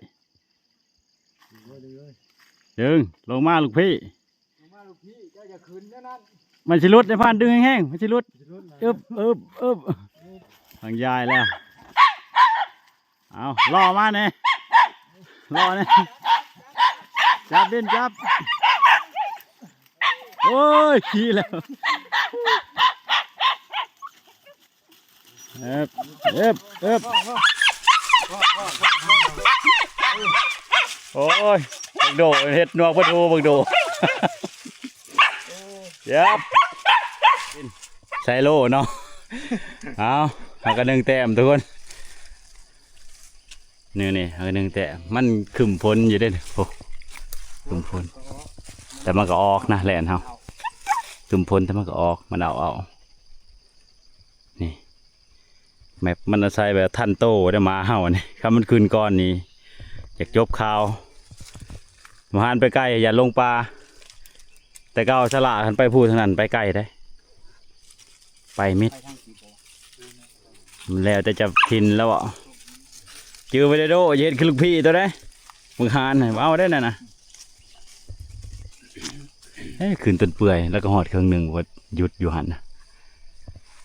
ດຶງເລີຍ ດຶງເລີຍ ດຶງ ລົງມາລູກພີ່ ລົງມາລູກພີ່ ເຈົ້າຢ່າຂຶ້ນແນວນັ້ນ ມັນຊິຫຼຸດເດ້ ຜ່ານ ດຶງແຮງໆ ມັນຊິຫຼຸດ ມັນຊິຫຼຸດນະ ອຶບ ອຶບ ອຶບ ທາງຍາຍແລ້ວ. ເອົາ ລໍມາແດ່ ລໍແດ່ ຈັບດິນ ຈັບ ໂອ້ຍ ຂີ່ແລ້ວ ເອີບ ເອີບ ເອີບ ໂອ້ຍ ບັກໂດ ເຮັດໜວກເພິ່ນໂອ ບັກໂດ ເອີບ ໃສ່ໂລເນາະ ເອົາ ເຮົາກໍໜຶ່ງແຕ້ມທຸກຄົນ. ນີ້ ນີ້ ເອົາໜຶ່ງແຕ້ມ ມັນຄຶ້ມຝົນຢູ່ເດ້ ໂອ້ ຄຶ້ມຝົນ ແຕ່ມັນກໍອອກນະ ແລ່ນເຮົາ ຄຶ້ມຝົນແຕ່ມັນກໍອອກ ມັນເອົາ ເອົາ ນີ້ ແມັບມັນອາໄສແບບທັນໂຕເດ້ ໝາເຮົານີ້ ຄັນມັນຂຶ້ນກ່ອນນີ້ ຢາກຈົບຂ່າວ ໝາຫານໄປໄກ ຢ່າລົງປ່າ ແຕ່ເກົ່າສະຫຼາດ ຄັນໄປພູທາງນັ້ນ ໄປໄກເດ້ ໄປມິດ ມັນແລ້ວແຕ່ເຈົ້າຖິ່ນແລ້ວເບາະ ຈື່ໄວ້ເດີໂດ ຢ່າເຮັດຄືລູກພີ່ໂຕໃດ ບັກຫານ ເອົາໄດ້ນັ້ນນະ ເອີ ຂຶ້ນຈົນເປື່ອຍ ແລ້ວກໍຮອດເຄິ່ງໜຶ່ງ ກໍຢຸດຢູ່ຫັ້ນນະ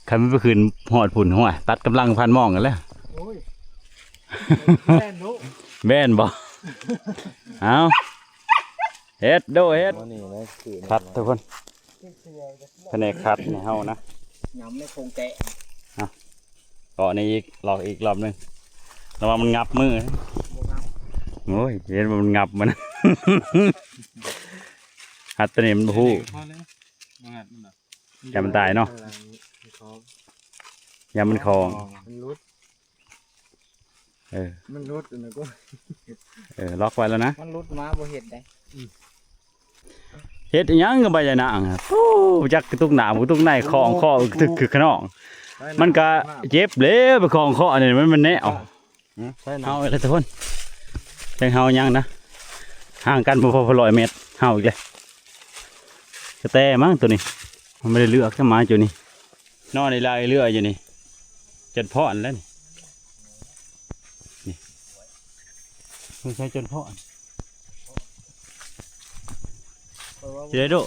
ຄັນມັນໄປຂຶ້ນຮອດພຸ້ນ ໂອ້ຍ ຕັດກຳລັງພັນມອງກັນແລ້ວ ໂອ້ຍ ແມ່ນເນາະ ແມ່ນບໍ່? ເອົາ ເຮັດໂດ ເຮັດ ຄັດທຸກຄົນ ພະແນກຄັດໃຫ້ເຮົານະ ຍຳໃນໂຄງແກະ ເກາະນີ້ອີກ ລອກອີກລອບໜຶ່ງ ລະວັງມັນຫງັບມື ບໍ່ຫຍັບ ໂອ້ຍ ເຫັນວ່າມັນຫຍັບມັນ ຮັດໂຕນີ້ມັນບໍ່ຮູ້ ພໍແລ້ວ ບໍ່ຫຍັບມັນດອກ ຢ້ານມັນຕາຍເນາະ ຢ້ານມັນຂອງ ມັນຫຼຸດ. ເອີ ມັນຫຼຸດນະກູ ເອີ ລັອກໄວ້ແລ້ວນະ ມັນຫຼຸດມາບໍ່ເຮັດໄດ້. ເຮັດອີ່ຫຍັງກັບໃບຍານາງ? ໂອ້ ຈັກກະຕຸກໜ້າບໍ່ກະຕຸກໃນ ຂອງຄໍກະທຶກຄຶກຂະໜອງ ມັນກະເຈັບແລ້ວ ໄປຂອງຄໍນີ້ ມັນ ມັນແນວ. ເຮົາອີກແລ້ວທຸກຄົນ ແຕ່ເຮົາຍັງນະ ຫ່າງກັນບໍ່ພໍຮ້ອຍແມັດ ເຮົາອີກແລ້ວ. ກະແຕມັ້ງໂຕນີ້ ມັນບໍ່ໄດ້ເລືອກ ຈະມາຢູ່ນີ້ ນອນໄລ່ເລື່ອຍຢູ່ນີ້ ຈົນພ້ອນແລ້ວນີ້ ນີ້ ສົງໄສຈົນພ້ອນ. ຊິໄດ້ໂດ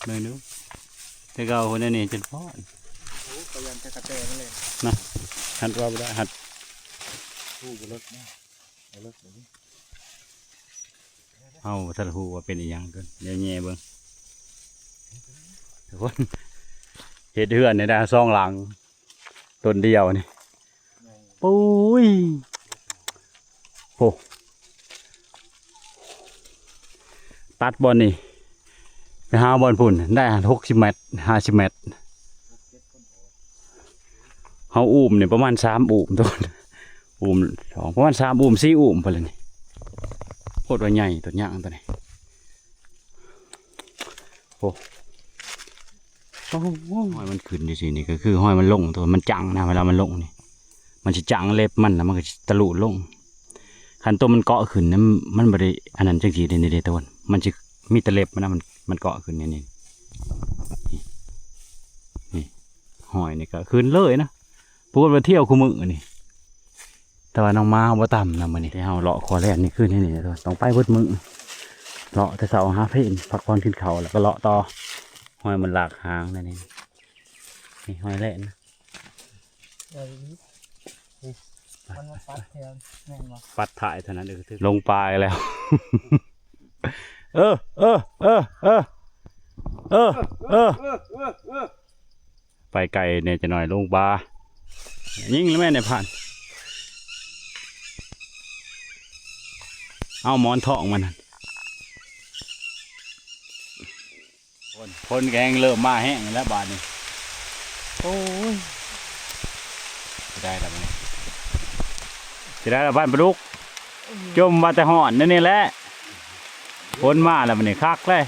ເບິ່ງດູ ແຕ່ເກົ່າພຸ້ນແຫຼະນີ້ຈົນພ້ອນ. ໂອ້ ຂ້ອຍຢ້ານແຕ່ກະແຕມັນເລີຍນະ ຫັດວ່າບໍ່ໄດ້ ຫັດ ຮູ້ບໍ່ເລິກນະ ເອົາເລິກເລີຍ. ເຮົາບໍ່ທັນຮູ້ວ່າເປັນອີ່ຫຍັງ ດຽວແຍ່ເບິ່ງ ທຸກຄົນ. ເຮັດເຮືອນນີ້ໄດ້ສອງຫຼັງ ຕົ້ນດຽວນີ້ ປຸ້ຍ ໂອ້ ຕັດບ່ອນນີ້ ໄປຫາບ່ອນພຸ້ນ ໄດ້ຫົກສິບແມັດ ຫ້າສິບແມັດ. ເຮົາອູ້ມນີ້ປະມານສາມອູ້ມ ທຸກຄົນ ອູ້ມສອງ ປະມານສາມອູ້ມ ສີ່ອູ້ມພຸ້ນແຫຼະນີ້. ໂຄດວ່າໃຫຍ່ ຕົ້ນຍາງໂຕນີ້. ໂອ້ ໂອ້ໂຫ ຮອຍມັນຂຶ້ນຈັ່ງຊີ້ນີ້ ກະຄືຮອຍມັນລົງ ໂຕມັນຈັງນະ ເວລາມັນລົງນີ້ ມັນຊິຈັງເລັບມັນ ແລ້ວມັນກະຊິຕະລຸລົງ. ຄັນໂຕມັນເກາະຂຶ້ນນະ ມັນບໍ່ໄດ້ອັນນັ້ນຈັ່ງຊີ້ເດ້ ນີ້ເດ້ ໂຕມັນຊິມີແຕ່ເລັບມັນນະ ມັນ ມັນເກາະຂຶ້ນນີ້ ນີ້ ນີ້ ຮອຍນີ້ກະຂຶ້ນເລີຍນະ. ປາກົດວ່າທ່ຽວຄູ່ມື້ນີ້ ແຕ່ວ່ານ້ອງໝາບໍ່ຕຳນະມື້ນີ້ ທີ່ເຮົາເລາະຂົວແລ່ນນີ້ຄືນີ້ ຕ້ອງໄປເບິດມື້ ເລາະແຕ່ເຊົ້າຫາເພນ ພັກຜ່ອນກິນເຂົ້າ ແລ້ວກະເລາະຕໍ່. ຮອຍມັນລາກຫາງແລ້ວນີ້ ນີ້ຮອຍແລ່ນນະ ເອີ ມັນມາປັດແຖວ ແມ່ນບໍ່? ປັດທ້າຍເທົ່ານັ້ນ ເອີ ຖືກ ລົງປ່າແລ້ວ ເອີ ເອີ ເອີ ເອີ ເອີ ເອີ ເອີ ໄປໄກແດ່ຈັກໜ້ອຍ ລົງປ່າ. ຍິງແລ້ວແມ່ນໄດ້ຜ່ານ ເອົາໝອນທ້ອງມັນຫັ້ນ. ຝົນ ຝົນກະແຮງເລີ່ມມາແຮງແລ້ວບາດນີ້. ໂອ້ຍ ຊິໄດ້ແລ້ວບາດນີ້ ຊິໄດ້ແລ້ວ ບ້ານປາດຸກ ຈົ່ມວ່າແຕ່ຮ້ອນແນວນີ້ແຫຼະ. ຝົນມາແລ້ວບາດນີ້ຄັກເລີຍ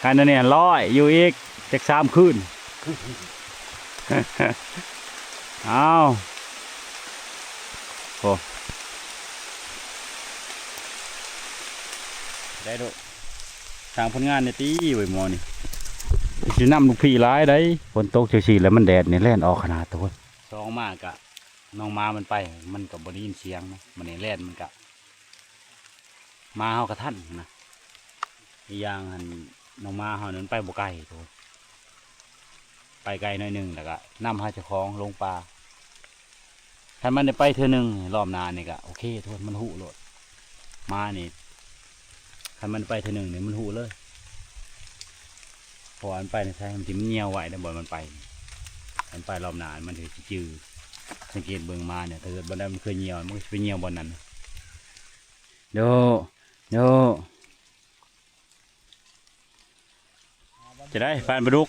ຄັນອັນນີ້ຮ້ອຍຢູ່ອີກຈັກສາມຄືນ. ເອົາ ໂອ້ ໄດ້ໂດ ສ້າງຜົນງານແດ່ຕິເວີຍໝໍນີ້ ຊິນຳລູກພີ່ຫຼາຍໃດ໋. ຝົນຕົກຈັ່ງຊີ້ແລ້ວມັນແດດນີ້ແລ່ນອອກຂະໜາດ ໂຕສອງມາກະ ນ້ອງໝາມັນໄປ ມັນກະບໍ່ໄດ້ຍິນສຽງນະ ມັນນີ້ແລ່ນມັນກະ ໝາເຮົາກະທັນນະ. ອີກຢ່າງຫັ້ນ ນ້ອງໝາເຮົານັ້ນໄປບໍ່ໄກ ໄປໄກໜ້ອຍໜຶ່ງ ແລ້ວກະນຳພາເຈົ້າຂອງລົງປ່າ. ຄັນມັນໄດ້ໄປເທື່ອໜຶ່ງ ຮອບໜ້ານີ້ກະໂອເຄ ທຸກຄົນ ມັນຮູ້ໂລດ ໝານີ້ ຄັນມັນໄປເທື່ອໜຶ່ງນີ້ມັນຮູ້ເລີຍ ເພາະວ່າມັນໄປໃນໃສ ມັນຊິມາຍ່ຽວໄວ້ໃນບ່ອນມັນໄປ. ມັນໄປຮອບໜ້າມັນຊິຈື່ ສັງເກດເບິ່ງໝານີ້ ຖ້າເກີດບ່ອນໃດມັນເຄີຍຍ່ຽວ ມັນກະຊິໄປຍ່ຽວບ່ອນນັ້ນ. ໂດ ໂດ ຈະໄດ້ ບ້ານປາດຸກ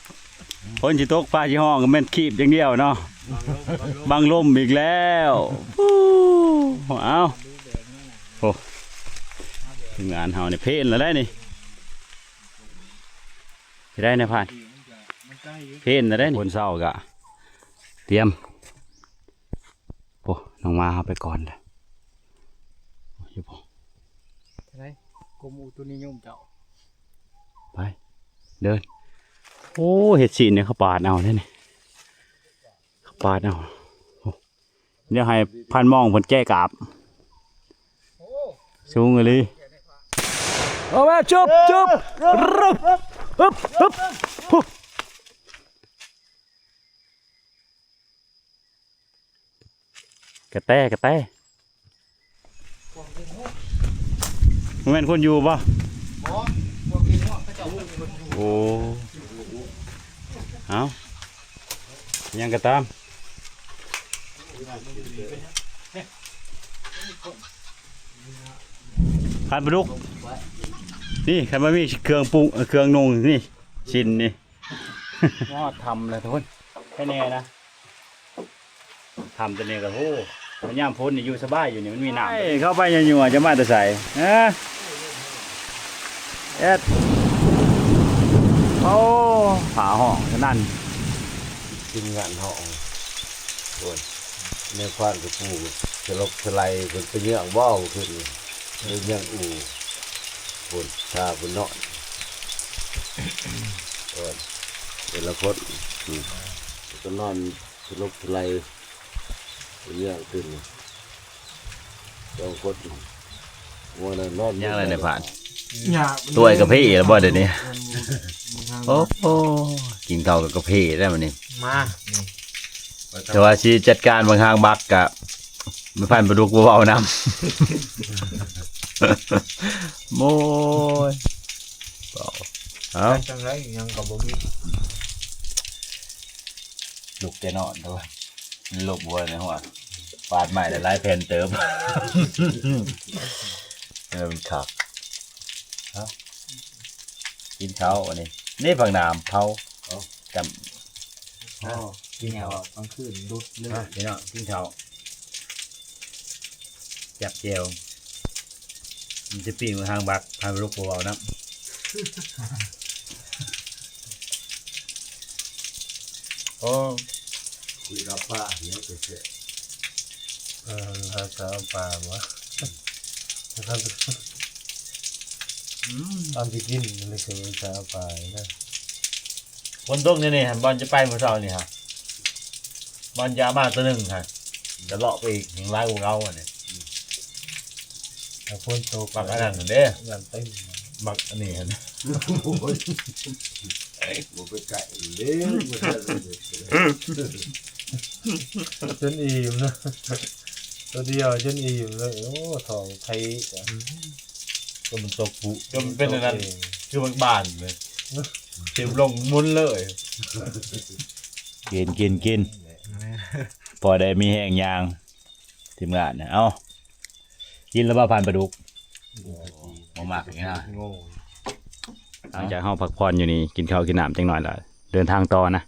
ຝົນຊິຕົກຟ້າຊິຮ້ອງກະແມ່ນຄີບຢ່າງດຽວເນາະ ບັງລົມອີກແລ້ວ. ເອົ້າ ໂອ້ ທີມງານເຮົານີ້ເພນແລ້ວໄດ໋ນີ້ ຊິໄດ້ນະພານ ເພນແລ້ວໄດ໋ນີ້. ຄົນເຊົ້າກະຕຽມ ໂອ້ ນ້ອງໝາເຮົາໄປກ່ອນເດີ້ ຢູ່ບໍ່ ຈະໄດ້ ກົມອຸຕຸນິຍົມເຈົ້າ ໄປ ເດີນ. ໂອ້ ເຮັດຊີ້ນນີ້ເຂົາປາດເອົາເດ້ນີ້ ເຂົາປາດເອົາ. ໂອ້ ດຽວໃຫ້ພັນມອງເພິ່ນແກະກາບ ໂອ້ ສູງອີ່ຫຼີ. ເອົາແມ່ ຈຶບ ຈຶບ ຮຶບ ຮຶບ ຮຶບ ກະແຕ ກະແຕ ບໍ່ແມ່ນຄົນຢູ່ບໍ່? ບໍ່ ພວກນີ້ເນາະ ເຂົາເຈົ້າບໍ່ແມ່ນຄົນຢູ່. ໂອ້ ເອົ້າ ຫຍັງກະຕາມ ຄັນປາດຸກ ນີ້ ຄັນບໍ່ມີເຄື່ອງປຸງ ເຄື່ອງນຸ່ງນີ້ ຊິ້ນນີ້ ຮອດຖ້ຳແລ້ວທຸກຄົນ ແຄ່ແນ່ນະ ຖ້ຳຕົວນີ້ກໍ ໂອ້ ຍາມຝົນນີ້ຢູ່ສະບາຍຢູ່ນີ້ ມັນມີນ້ຳ. ເຂົ້າໄປຍົວໆ ຈະມາແຕ່ໃສ? ຮະ ເອັດ ໂອ້ ຜ້າຫ້ອງສະໜັ່ນ ທີມງານເຮົາ ໂອ້ຍ ແນວຄວານກະປູສະຫຼົກສະໄຫຼ ເພິ່ນໄປເຍືອງບໍ່ ເພິ່ນໄປເຍືອງອູ່ ພຸ້ນ ຖ້າເພິ່ນນອນ ໂອ້ຍ ແຕ່ລະຄົນ ອືມ ກໍນອນສະຫຼົກສະໄຫຼ ເປັນຫຍັງຕື່ມ ສອງຄົນ ວ່ານັ້ນນອນ ຍັງໄດ້ໃນພານ ຍາກ ຕົວກະເພແລ້ວບໍ່ດຽວນີ້? ໂອ້ໂຫ ກິນເຂົ້າກັບກະເພແລ້ວມື້ນີ້ ມາ ແຕ່ວ່າຊິຈັດການບັກຫາງບັກກະ ແມ່ພັນປາດຸກບໍ່ເວົ້ານຳ ໂອ້ຍ ເວົ້າ ເອົ້າ ຈັກຈັ່ງໃດ ຫຍັງກໍບໍ່ມີ ລຸກແຕ່ນອນ ແຕ່ວ່າລຸກບໍ່ໄດ້ຫົວ ປາດໄມ້ໄດ້ຫຼາຍແຜ່ນເຕີບ ເອີ ມັນຄັກ ເອົ້າ ກິນເຂົ້າອັນນີ້ ນີ້ຜັກໜາມເຜົາ ເອົ້າ ຈຳ ອໍ ກິນເຂົ້າກາງຄືນດຸດເລີຍ ມາ ພີ່ນ້ອງ ກິນເຂົ້າ ຈັບແຈ່ວ ມັນຈະປີ້ງຫາງບັກ ພານລູກບໍ່ເວົ້ານຳ ໂອ້ ຄຸຍກັບປາເນາະ ແຊບ ເອີ ພາສາປາບໍ່ ອືມ ຕອນທີ່ກິນມັນເລີຍຄືພາສາປານະ. ຝົນຕົກແນວນີ້ຫັ້ນ ບ່ອນຈະໄປມື້ເຊົ້ານີ້ຫັ້ນ ບ່ອນຈະເອົາມາໂຕໜຶ່ງຫັ້ນ ຈະເລາະໄປອີກ ແຮ່ງຫຼາຍກວ່າເກົ່າອັນນີ້ ຖ້າຝົນຕົກ ບັກອັນນັ້ນຫັ້ນເດ້ ຢ້ານເຕັມ ບັກອັນນີ້ຫັ້ນ ໂອ້ຍ ບໍ່ໄປໃກ້ເດ້ ຈົນອີ່ມນະ ໂຕດຽວຈົນອີ່ມເລີຍ ໂອ້ ທ້ອງໄຖ ອືມ ກໍມັນຕົກຜຸ ຈົນເປັນອັນນັ້ນ ຄືມັນບານເລີຍ ຖິ້ມລົງໝຸນເລີຍ ກິນ ກິນ ກິນ ພໍໄດ້ມີແຮງຍ່າງ ທີມງານນະ ເອົ້າ ກິນແລ້ວບໍ່ ພານປາດຸກ? ບໍ່ມັກນີ້ນະ ໂງ່ ຫຼັງຈາກເຮົາພັກຜ່ອນຢູ່ນີ້ ກິນເຂົ້າກິນນ້ຳຈັກໜ້ອຍລະ ເດີນທາງຕໍ່ນະ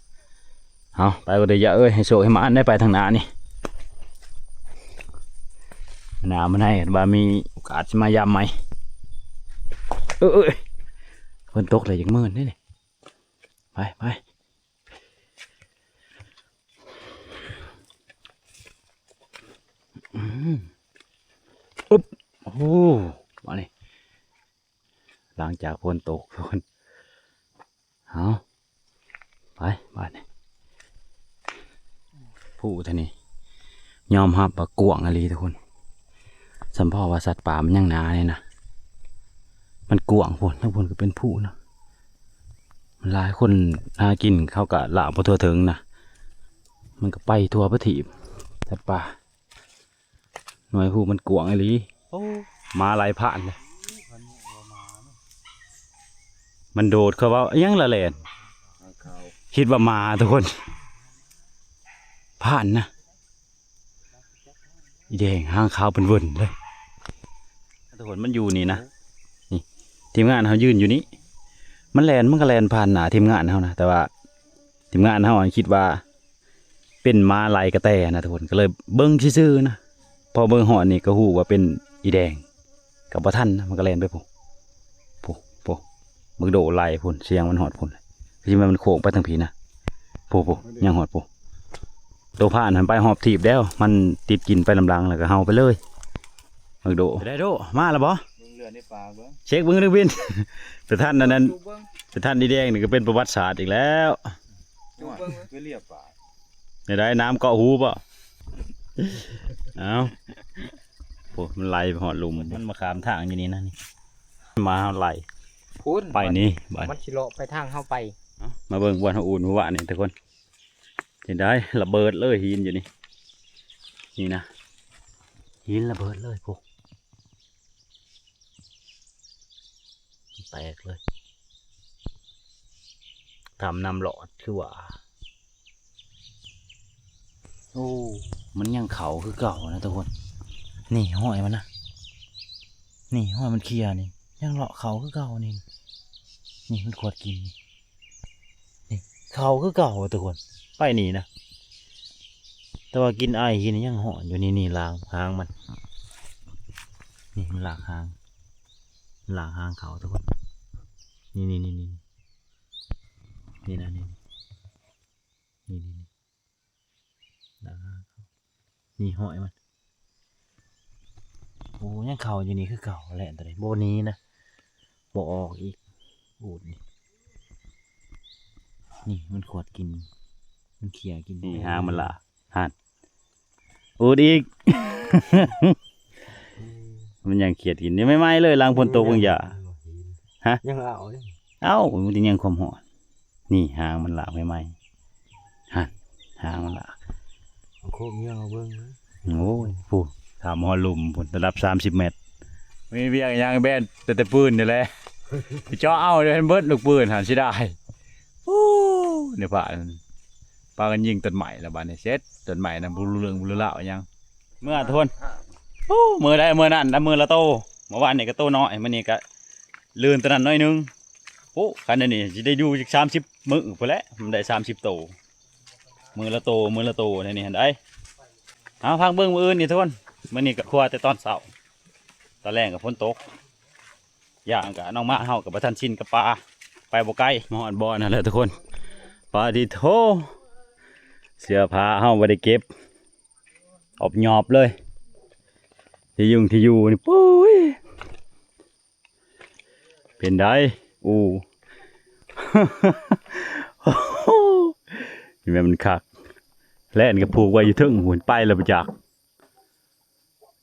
ເອົາ ໄປກໍໄດ້ ຢ່າເອີຍ ໃຫ້ໂຊກໃຫ້ໝານໄດ້ ໄປທາງໜ້ານີ້ ໜ້າມາໃນ ວ່າມີໂອກາດຊິມາຢາມໃໝ່ ເອີຍ ເອີຍ ຝົນຕົກແລ້ວ ຢາກເມີນເດ້ນີ້ ໄປ ໄປ ອືມ ອຶບ ໂອ້ ມານີ້ ຫຼັງຈາກຝົນຕົກ ທຸກຄົນ ເອົາ ໄປ ບາດນີ້ ພູທາງນີ້ ຍອມຮັບວ່າກວ້າງອີ່ຫຼີ ທຸກຄົນ ສຳເພາະວ່າສັດປ່າມັນຍັງໜານີ້ນະ ມັນກວ້າງພຸ້ນ ທາງພຸ້ນກໍເປັນພູນະ ຫຼາຍຄົນຫາກິນ ເຂົາກໍລາກບໍ່ທົ່ວເຖິງນະ ມັນກໍໄປທົ່ວປະທີບ ສັດປ່າ ໜ່ວຍພູມັນກວ້າງອີ່ຫຼີ ໂອ້ ໝາໄລ່ຜ່ານເລີຍ ມັນໂດດເຂົ້າເວົ້າ ອີຫຍັງລະແລ່ນ ຄິດວ່າໝາ ທຸກຄົນ ຜ່ານນະ ອີແດງຫາງຂາວເປັນເວີນເລີຍ ທຸກຄົນ ມັນຢູ່ນີ້ນະ ນີ້ ທີມງານເຮົາຢືນຢູ່ນີ້ ມັນແລ່ນ ມັນກໍແລ່ນຜ່ານໜ້າທີມງານເຮົານະ ແຕ່ວ່າທີມງານເຮົາຄິດວ່າ ເປັນໝາໄລ່ກະແຕນະ ທຸກຄົນ ກໍເລີຍເບິ່ງຊື່ໆນະ ພໍເບິ່ງຮອດນີ້ກໍຮູ້ວ່າເປັນອີແດງ ກໍບໍ່ທັນນະ ມັນກໍແລ່ນໄປພຸ້ນ ພຸ້ນ ພຸ້ນ ເບິ່ງໂດໄລ່ພຸ້ນ ສຽງມັນຮອດພຸ້ນ ຄືຊິແມ່ນມັນໂຄ້ງໄປທາງພີ້ນະ ພຸ້ນ ພຸ້ນ ຍັງຮອດພຸ້ນ ໂຕຜ່ານຫັ້ນໄປຮອບທີບແລ້ວ ມັນຕິດກິນໄປນຳຫຼັງ ແລ້ວກໍເຫົ່າໄປເລີຍ ບັກໂດ ໄດ້ໂດ ມາແລ້ວບໍ່? ເບິ່ງເລືອດໃນປາກເບິ່ງ ເຊັກເບິ່ງເດີວິນ ໄປທັນອັນນັ້ນ ໄປທັນອີແດງນີ້ກໍເປັນປະຫວັດສາດອີກແລ້ວ ຈູບເບິ່ງ ຄືລຽບປາກ ແນວໃດ ນ້ຳເກາະຫູບໍ່? ເອົ້າ ໂອ້ ມັນໄຫຼໄປຮອດລຸ່ມ ມັນມາຂ້າມທາງຢູ່ນີ້ນະ ນີ້ ໝາເຮົາໄລ່ພຸ້ນ ໄປນີ້ ມັນຊິເລາະໄປທາງເຮົາໄປ ເອົ້າ ມາເບິ່ງບ່ອນເຮົາອຸ່ນມື້ວານນີ້ ທຸກຄົນ ເຫັນໄດ໋ ລະເບີດເລີຍຫີນຢູ່ນີ້ ນີ້ນະ ຫີນລະເບີດເລີຍພຸ້ນ ແຕກເລີຍ ຖ້ຳນ້ຳລອດຄືວ່າ ໂອ້ ມັນຍັງເຂົ້າຄືເກົ່ານະທຸກຄົນ ນີ້ຮອຍມັນນະ ນີ້ຮອຍມັນເຄຍນີ້ ຍັງເລາະເຂົ້າຄືເກົ່ານີ້ ນີ້ມັນຂວດກິນນີ້ ນີ້ ເຂົ້າຄືເກົ່າທຸກຄົນ ໄປນີ້ນະ ແຕ່ວ່າກິນໄອກິນຫຍັງຮ້ອນຢູ່. ນີ້ ນີ້ລາກຫາງມັນ ນີ້ມັນລາກຫາງ ລາກຫາງເຂົ້າທຸກຄົນ. ນີ້ ນີ້ ນີ້ ນີ້ ນີ້ນະ ນີ້ ນີ້ ນີ້ ນີ້ ລາກຫາງເຂົ້າ ນີ້ຮອຍມັນ. ໂອ້ ຍັງເຂົ້າຢູ່ນີ້ຄືເກົ່າ ແລ່ນຕົວນີ້ບໍ່ໜີນະ ບໍ່ອອກອີກ. ອູດນີ້ ນີ້ມັນຂວດກິນ ມັນເຂ້ຍກິນ. ນີ້ຫາງມັນລະ ຫັ້ນ ອູດອີກ ມັນຍັງຂຽດກິນຢູ່ໃໝ່ໆເລີຍ ຫຼັງຝົນຕົກເບິ່ງຢ່າ ຮະ ຍັງເອົາເດ້ ເອົ້າ ມັນຈະຍັງຄວາມຮ້ອນ. ນີ້ຫາງມັນລາກໃໝ່ໆ ຫັ້ນ ຫາງມັນລາກ ເອົາໂຄກເຫຍເອົາເບິ່ງ. ໂອ້ຍ ພຸ້ນ ຂ້າມຮອດລຸ່ມພຸ້ນ ລະດັບສາມສິບແມັດ. ມີວຽກຫຍັງແບນແຕ່ ແຕ່ປືນນີ້ແຫຼະ ໄປເຈາະເອົາໃຫ້ເບິດລູກປືນຫັ້ນ ເສຍດາຍ. ໂອ້ ໃນພາ ພາກັນຍິງຕົ້ນໄມ້ລະບາດນີ້ ເສັດ ຕົ້ນໄມ້ນະ ບໍ່ຮູ້ເລື່ອງບໍ່ຮູ້ລາວຫຍັງ. ເມື່ອທຸກຄົນ ໂອ້ ມື້ໃດມື້ນັ້ນນະ ມື້ລະໂຕ ເມື່ອວານນີ້ກໍໂຕນ້ອຍ ມື້ນີ້ກໍລື່ນໂຕນັ້ນໜ້ອຍໜຶ່ງ. ໂອ້ ຄັນອັນນີ້ຊິໄດ້ຢູ່ຈັກສາມສິບມື້ພຸ້ນແຫຼະ ມັນໄດ້ສາມສິບໂຕ ມື້ລະໂຕ ມື້ລະໂຕແນວນີ້ຫັ້ນໃດ. ເອົາ ພັກເບິ່ງມື້ອື່ນນີ້ທຸກຄົນ. ມື້ນີ້ກໍຄົວແຕ່ຕອນເຊົ້າ ຕອນແລງກໍຝົນຕົກ ຢ່າງກະນ້ອງມາເຮົາກໍບໍ່ທັນຊິນກັບປ່າ ໄປບໍ່ໄກ ມາຮອດບ່ອນຫັ້ນແຫຼະທຸກຄົນ. ປາຕິໂທ ເສື້ອຜ້າເຮົາບໍ່ໄດ້ເກັບ ອອບຍອບເລີຍ ທີ່ຍຸງທີ່ຢູ່ນີ້ ປຸ້ຍ ເປັນໃດ? ອູ້ ແມ່ນມັນຄັກ ແລ່ນກໍຜູກໄວ້ຢູ່ເທິງພຸ້ນ ໄປແລ້ວບໍ່ຈັກ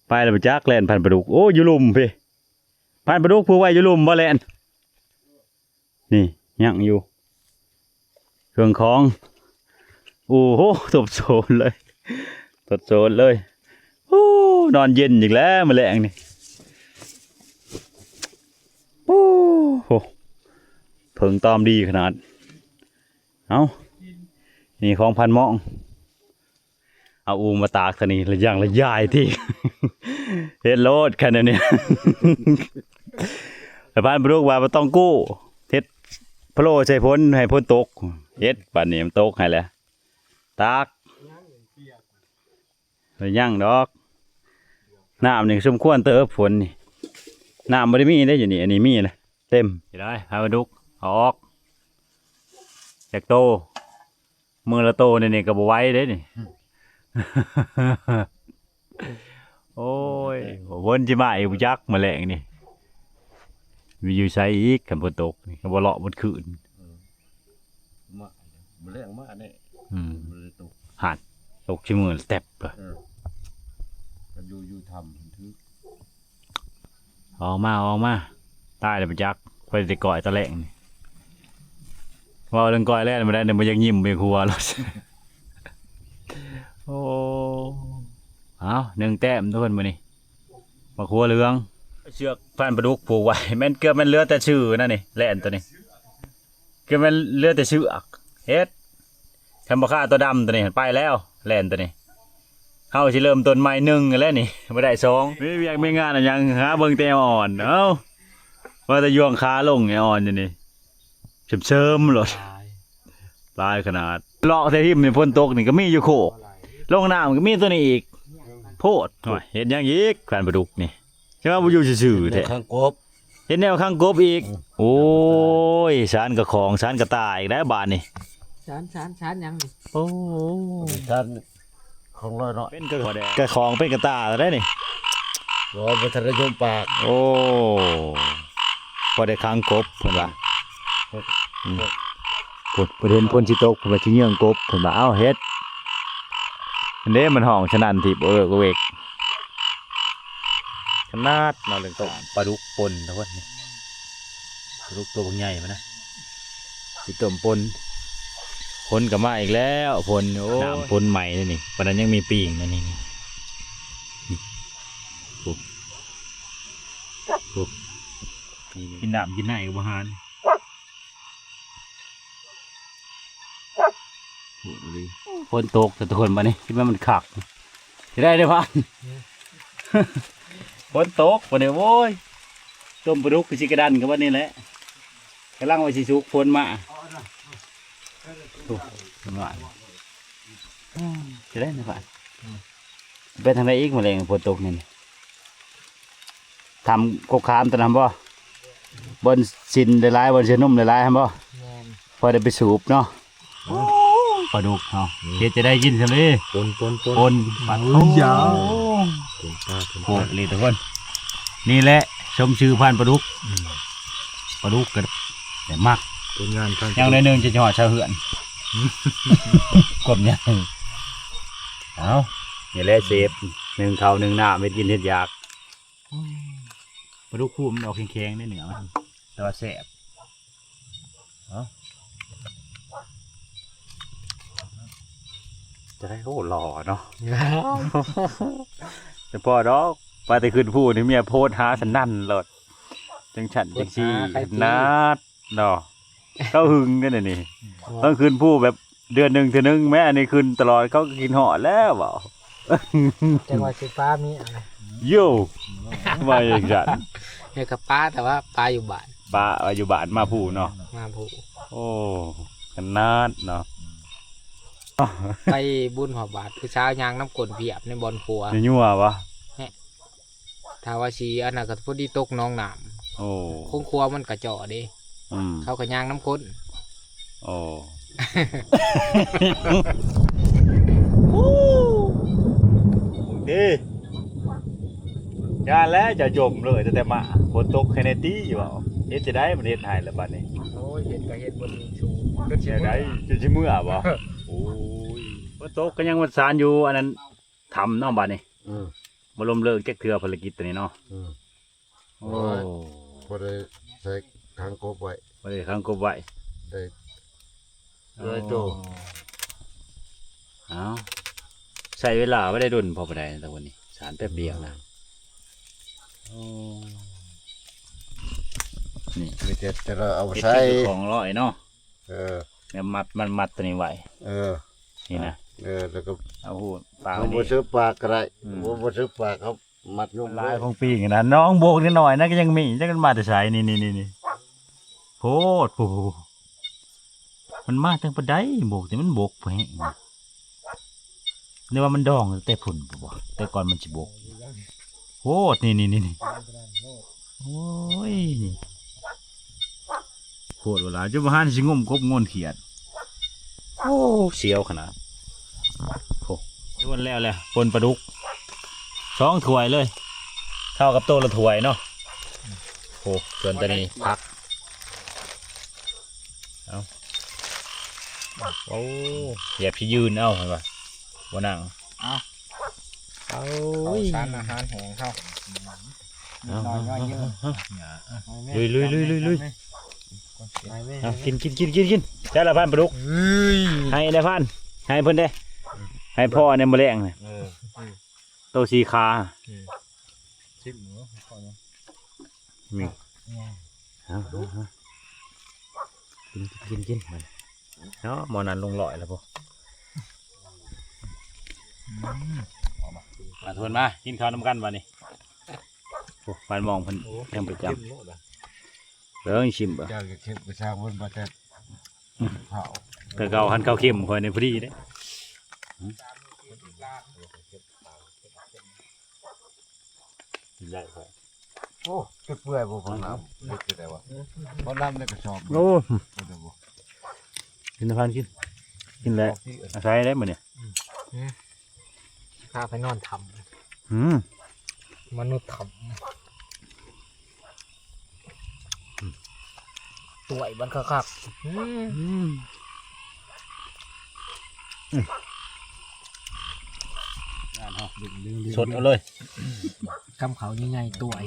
ໄປແລ້ວບໍ່ຈັກ ແລ່ນພັນປາດຸກ. ໂອ້ ຢູ່ລຸ່ມພີ້ ພັນປາດຸກຜູກໄວ້ຢູ່ລຸ່ມບໍ່ແລ່ນ ນີ້ຍັງຢູ່ ເຄື່ອງຂອງ. ໂອ້ໂຫ ທົບໂຊນເລີຍ ທົບໂຊນເລີຍ. ໂອ້ ນອນເຢັນອີກແລ້ວມື້ແລງນີ້. ໂອ້ໂຫ ເຜິ້ງຕອມດີຂະໜາດ. ເອົ້າ ນີ້ຂອງພັນມອງ ເອົາອູ່ມາຕາກທາງນີ້ ລະຢ່າງລະຢາຍຕິ ເຮັດໂລດຄັນແນວນີ້. ແລ້ວພັນປາດຸກວ່າບໍ່ຕ້ອງກູ້ ເຮັດພະໂລ້ໃສ່ຝົນ ໃຫ້ຝົນຕົກ ເຮັດບາດນີ້ມັນຕົກໃຫ້ແລ້ວ ຕາກ ຍັງດອກ ນ້ຳນີ້ສົມຄວນເຕີບ ຝົນນີ້ ນ້ຳບໍ່ໄດ້ມີເດ້ຢູ່ນີ້ ອັນນີ້ມີນະ ເຕັມ. ຊິໄດ້ ໃຫ້ປາດຸກເອົາອອກ ຈັກໂຕ ມື້ລະໂຕ ນີ້ ນີ້ກໍບໍ່ໄຫວເດ້ນີ້. ໂອ້ຍ ຝົນຊິມາອີກບໍ່ຈັກ ມື້ແລງນີ້ ມີຢູ່ໃສອີກ ຄັນຝົນຕົກນີ້ ກໍບໍ່ເລາະໝົດຄືນ. ເອີ ມາ ມື້ແລງມາແນ່. ອືມ ບໍ່ໄດ້ຕົກ ຫັ້ນ ຕົກຊິມື້ແຕັບ. ເອີ ກັນຢູ່ ຢູ່ຖ້ຳຖືກ. ອອກມາ ອອກມາ ຕາຍແລ້ວບໍ່ຈັກ ຂ້ອຍຊິໄດ້ກ້ອຍຕອນແລງນີ້. ເວົ້າເລື່ອງກ້ອຍແລ້ວບໍ່ໄດ້ ບໍ່ຢາກຍິ້ມ ບໍ່ຢາກຫົວໂລດ. ໂອ້ ເອົາ ໜຶ່ງແຕ້ມທຸກຄົນມື້ນີ້ ໝາກຫົວເຫຼືອງ. ເຊືອກພັນປາດຸກຜູກໄວ້ ແມ່ນເກືອບແມ່ນເຫຼືອແຕ່ຊື່ນັ້ນນີ້ ແລ່ນໂຕນີ້ ເກືອບແມ່ນເຫຼືອແຕ່ເຊືອກ ເຮັດ ຄັນບໍ່ຂ້າຕົວດຳຕົວນີ້ໄປແລ້ວ ແລ່ນຕົວນີ້ ເຮົາຊິເລີ່ມຕົ້ນໃໝ່ໜຶ່ງແລ້ວນີ້ ບໍ່ໄດ້ສອງ. ມີວຽກມີງານຫຍັງ ຫາເບິ່ງແຕ່ອ່ອນ. ເອົ້າ ວ່າແຕ່ຢວງຂາລົງໃຫ້ອ່ອນຢູ່ນີ້ ເສີມໆໂລດ ຫຼາຍຂະໜາດ. ເລາະແຖວຮິມນີ້ ຝົນຕົກນີ້ກໍມີຢູ່ໂຄກ ລົງນ້ຳກໍມີຕົວນີ້ອີກ ໂພດ. ໂອ້ຍ ເຮັດຫຍັງອີກ ພັນປາດຸກນີ້ ຈັ່ງວ່າບໍ່ຢູ່ຊື່ໆແທ້ ຄັງກົບ ເຮັດແນວຄັງກົບອີກ. ອືມ ໂອ້ຍ ສານກະຂອງ ສານກະຕ່າອີກແລ້ວບາດນີ້. ສານ ສານ ສານຫຍັງນີ້? ໂອ້ ສານຂອງລອຍເນາະ ເປັນກະ ກະຂອງ ເປັນກະຕ່າແລ້ວນີ້. ບໍ່ ບໍ່ທັນໄດ້ຍົມປາກ. ໂອ້ ພໍໄດ້ຄັງກົບເພິ່ນວ່າ. ອືມ ພຸ້ນ ເພິ່ນເຫັນຝົນຊິຕົກ ເພິ່ນວ່າຊິເຍືອງກົບ ເພິ່ນວ່າ. ເອົ້າ ເຮັດ ອັນເດ້ ມັນຮ້ອງສະໜັ່ນທີ່ເອີກເວກ ຂະໜາດເນາະ ເລື່ອງຕົ້ມປາດຸກປົ່ນທຸກຄົນ. ປາດຸກຕົວບັກໃຫຍ່ພຸ້ນນະ ຊິຕົ້ມປົ່ນ. ຝົນກໍມາອີກແລ້ວ ຝົນ. ໂອ້ຍ ນ້ຳຝົນໃໝ່ເດ້ນີ້ ປານນັ້ນຍັງມີປີງນະນີ້ ນີ້ ນີ້ ໂອ້ ໂອ້ ນີ້ ກິນນ້ຳກິນໃນກໍບໍ່ຫານ. ຝົນຕົກແຕ່ທຸກຄົນ ບາດນີ້ຄິດວ່າມັນຄັກ ຊິໄດ້ເດ້ພານ. ຝົນຕົກບາດນີ້ ໂອ້ຍ ຕົ້ມປາດຸກຄືຊິກະດັນກັບບາດນີ້ແຫຼະ ກຳລັງວ່າຊິສຸກ ຝົນມາ. ໂອ້ ນ້ອຍ ຈະໄດ້ນະບາດ ໄປທາງໃດອີກ ມື້ແລງຝົນຕົກນີ້ ຖ້ຳກົກຂາມຕົວນັ້ນບໍ່? ບ່ອນຊິນຫຼາຍໆ ບ່ອນຊິນນົມຫຼາຍໆ ຫັ້ນບໍ່? ແມ່ນ ພໍໄດ້ໄປສູບເນາະ. ໂອ້ ປາດຸກເຮົາ ເຮັດຈະໄດ້ກິນຊັ້ນເລີຍ ປົນໆໆ ປົນ ປາດຸກ ໂອ້ຍາ ໂອ້ ໂຫດອີ່ຫຼີທຸກຄົນ. ນີ້ແຫຼະ ສົມຊື່ພານປາດຸກ ອືມ ປາດຸກກໍໄດ້ມັກ ຜົນງານ ຍັງໜ້ອຍໜຶ່ງຈະຮອດຊາວເຮືອນ ຄວາມໃຫຍ່. ເອົ້າ ນີ້ແຫຼະເຊຟ ໜຶ້ງເຂົ້າໜຶ້ງນ້ຳ ເຮັດກິນເຮັດຢາກ. ປາດຸກພູມັນອອກແຂງໆ ໃນເນື້ອມັນ ແຕ່ວ່າແຊບ. ເອົ້າ ຈະໄດ້ ໂອ້ ຫຼໍ່ເນາະ ແຕ່ພໍດອກ ວ່າແຕ່ຂຶ້ນພູນີ້ ເມຍໂພສຫາສະນັ້ນໂລດ ຈັ່ງຊັ້ນຈັ່ງຊີ້ ຂະໜາດເນາະ. ເຂົາຫຶງກັນອັນນີ້ ເຂົາຂຶ້ນພູແບບເດືອນໜຶ່ງເທື່ອໜຶ່ງແມ້ ອັນນີ້ຂຶ້ນຕະຫຼອດ ເຂົາກໍຄິດຮອດແລ້ວເວົ້າ. ຈັ່ງວ່າຊິປາເມຍນະ ໂຢ ວ່າຈັ່ງຊັ້ນ ເຮັດກັບປາ ແຕ່ວ່າປາຢູ່ບ້ານ ປາຢູ່ບ້ານ ມາພູເນາະ ມາພູ. ໂອ້ ຂະໜາດເນາະ ໄປບຸນພະບາດ ຜູ້ສາວຍ່າງນຳກົ້ນພຽບໃນບ່ອນຂົວ ໃນຍົວບໍ່? ຖ້າວ່າຊິອັນນັ້ນກໍພໍດີຕົກໜອງນ້ຳ. ໂອ້ ຄົງຂົວມັນກະເຈາະເດ້. ອືມ ເຂົາກໍຍ່າງນຳກົ້ນ. ໂອ້ ເດ້ ຢ່າແລ້ວ ຈະຈົມເລີຍ ຕັ້ງແຕ່ມາ ຝົນຕົກແຄ່ໃນຕີເວົ້າ ເຮັດຈັ່ງໃດມັນເຮັດໃຫ້ລະບາດນີ້. ໂອ້ຍ ເຮັດກໍເຮັດບໍ່ຖືກສູດ ຈົນຊິເມືອ ຈົນຊິເມືອບໍ່? ໂອ້ຍ ຝົນຕົກກໍຍັງວັດສານຢູ່ ອັນນັ້ນ ຖ້ຳເນາະບາດນີ້. ອືມ ບໍ່ລົ້ມເລີກຈັກເທື່ອພາລະກິດໂຕນີ້ເນາະ. ອືມ ໂອ້ ໂອ້ຍ ພໍໄດ້ໃສ່ຂັງກົບໄວ້ ພໍໄດ້ຂັງກົບໄວ້ ໄດ້ຫຼາຍໂຕ. ໂອ້ ເອົາ ໃຊ້ເວລາບໍ່ໄດ້ດົນພໍປານໃດ ແຕ່ວັນນີ້ສານແປັບດຽວນະ. ອືມ ໂອ້ ນີ້ ມີແຕ່ຈະເອົາໃສ່ ເຮັດຄືຂອງຮ້ອຍເນາະ. ເອີ ແລ້ວມັດ ມັນມັດຕົວນີ້ໄວ້. ເອີ ນີ້ນະ ເອີ ແລ້ວກໍເອົາຫູປາກ ມັນບໍ່ເຊີບປາກກໍໄດ້. ອືມ ບໍ່ ບໍ່ເຊີບປາກ ເຮົາມັດຍົມ ຫຼາຍຂອງປີນີ້ນະ ນ້ອງໂບກນ້ອຍໆນະ ກໍຍັງມີ ຈັກມັນມາແຕ່ໃສ. ນີ້ໆໆ ໂພດ ໂອ້ໂຫ ມັນມາແຕ່ປານໃດ ໂບກ ແຕ່ມັນບົກພຸ້ນແຮງ. ຫຼືວ່າມັນດອງແຕ່ພຸ້ນບໍ່ ແຕ່ກ່ອນມັນຊິບົກ. ໂອ້ ນີ້ໆໆ ໂອ້ຍ ນີ້ ໂພດວ່າຫຼາຍ ຈຸບໍ່ຫັນຊິງົມກົບງົມຂຽດ. ໂອ້ ສຽວຂະໜາດ. ໂອ້ ໂດນແລ້ວແຫຼະ ປົ່ນປາດຸກສອງຖ້ວຍເລີຍ ເທົ່າກັບໂຕລະຖ້ວຍເນາະ. ໂອ້ ສ່ວນຕົວນີ້ຜັກ ເອົາ ໂອ້ ຢາກຊິຢືນເອົາ ເຫັນບໍ່ ບໍ່ນັ່ງ. ເອົາ ເອົາ ເອົາ ສານອາຫານແຫ້ງເຮົາ ເອົາ ນ້ອຍໆ ເອີ ລຸຍໆໆໆ ເອົາ ກິນໆໆໆ ໃສ່ລະພັນປາດຸກ. ເອີຍ ໃຫ້ລະພັນ ໃຫ້ເພິ່ນເດ້ ໃຫ້ພໍ່ໃນມື້ແລງນະ. ເອີ ໂຕສີ່ຂາ ຊິມເນາະ ນີ້ ເອົາ ກິນ ກິນ ກິນ ກິນ ເນາະ ໝໍນັ້ນລົງຮ້ອຍແລ້ວພຸ້ນ. ອືມ ມາ ທຸກຄົນມາ ກິນເຂົ້ານຳກັນບາດນີ້. ໂອ້ ບ້ານໝອງເພິ່ນ ໂອ້ ຍັງປະຈຳ ເບິ່ງຊິມເບິ່ງ ເຈົ້າກໍເກັບໄປສ້າງເພິ່ນບໍ່ແຕ່ ອືມ ເຂົາ ແຕ່ເກົ່າຫັ້ນເຂົ້າເຄັມຂ້ອຍນີ້ພໍດີເດ້. ກິນໄດ້ຂ້ອຍ. ໂອ້ ຈົນເປື່ອຍບໍ່ ຟັງນ້ຳ ເຮັດຈັ່ງໃດວະ ບໍ່ນ້ຳໃນກະສອບ. ໂອ້ ກິນນະພັນ ກິນ ກິນແລ້ວ ອາໄສໄດ້ມື້ນີ້. ອືມ ພາໄປນອນຖ້ຳ. ອືມ ມະນຸດຖ້ຳ. ຕວຍມັນຄັກໆ. ອືມ ອືມ ສົດເອົາເລີຍ ຄຳເຂົາໃຫຍ່ໆ ຕວຍ.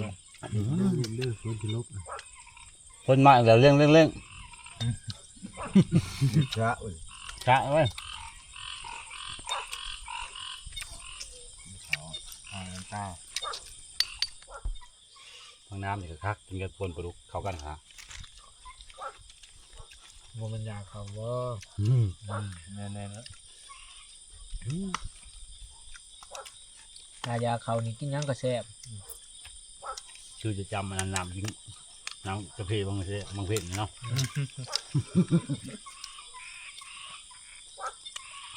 ອືມ ເດີ ຝົນຊິລົງ ຝົນມາອີກແລ້ວ ເລັ່ງໆ ເລັ່ງ ຊະເວີຍ ຊະເວີຍ. ເອົາ ເອົານ້ຳຕາ ທາງນ້ຳນີ້ກໍຄັກ ກິນກັບປົ່ນປາດຸກເຂົ້າກັນຫາ. ບໍ່ແມ່ນຢາເຂົ້າບໍ່? ອືມ ອືມ ແມ່ນໆ ອືມ ຖ້າຢາເຂົ້ານີ້ກິນຫຍັງກໍແຊບ. ຄືຈະຈຳອັນນັ້ນ ນ້ຳກິນ ນ້ຳກາເຟບາງເພງເນາະ. ອືມ.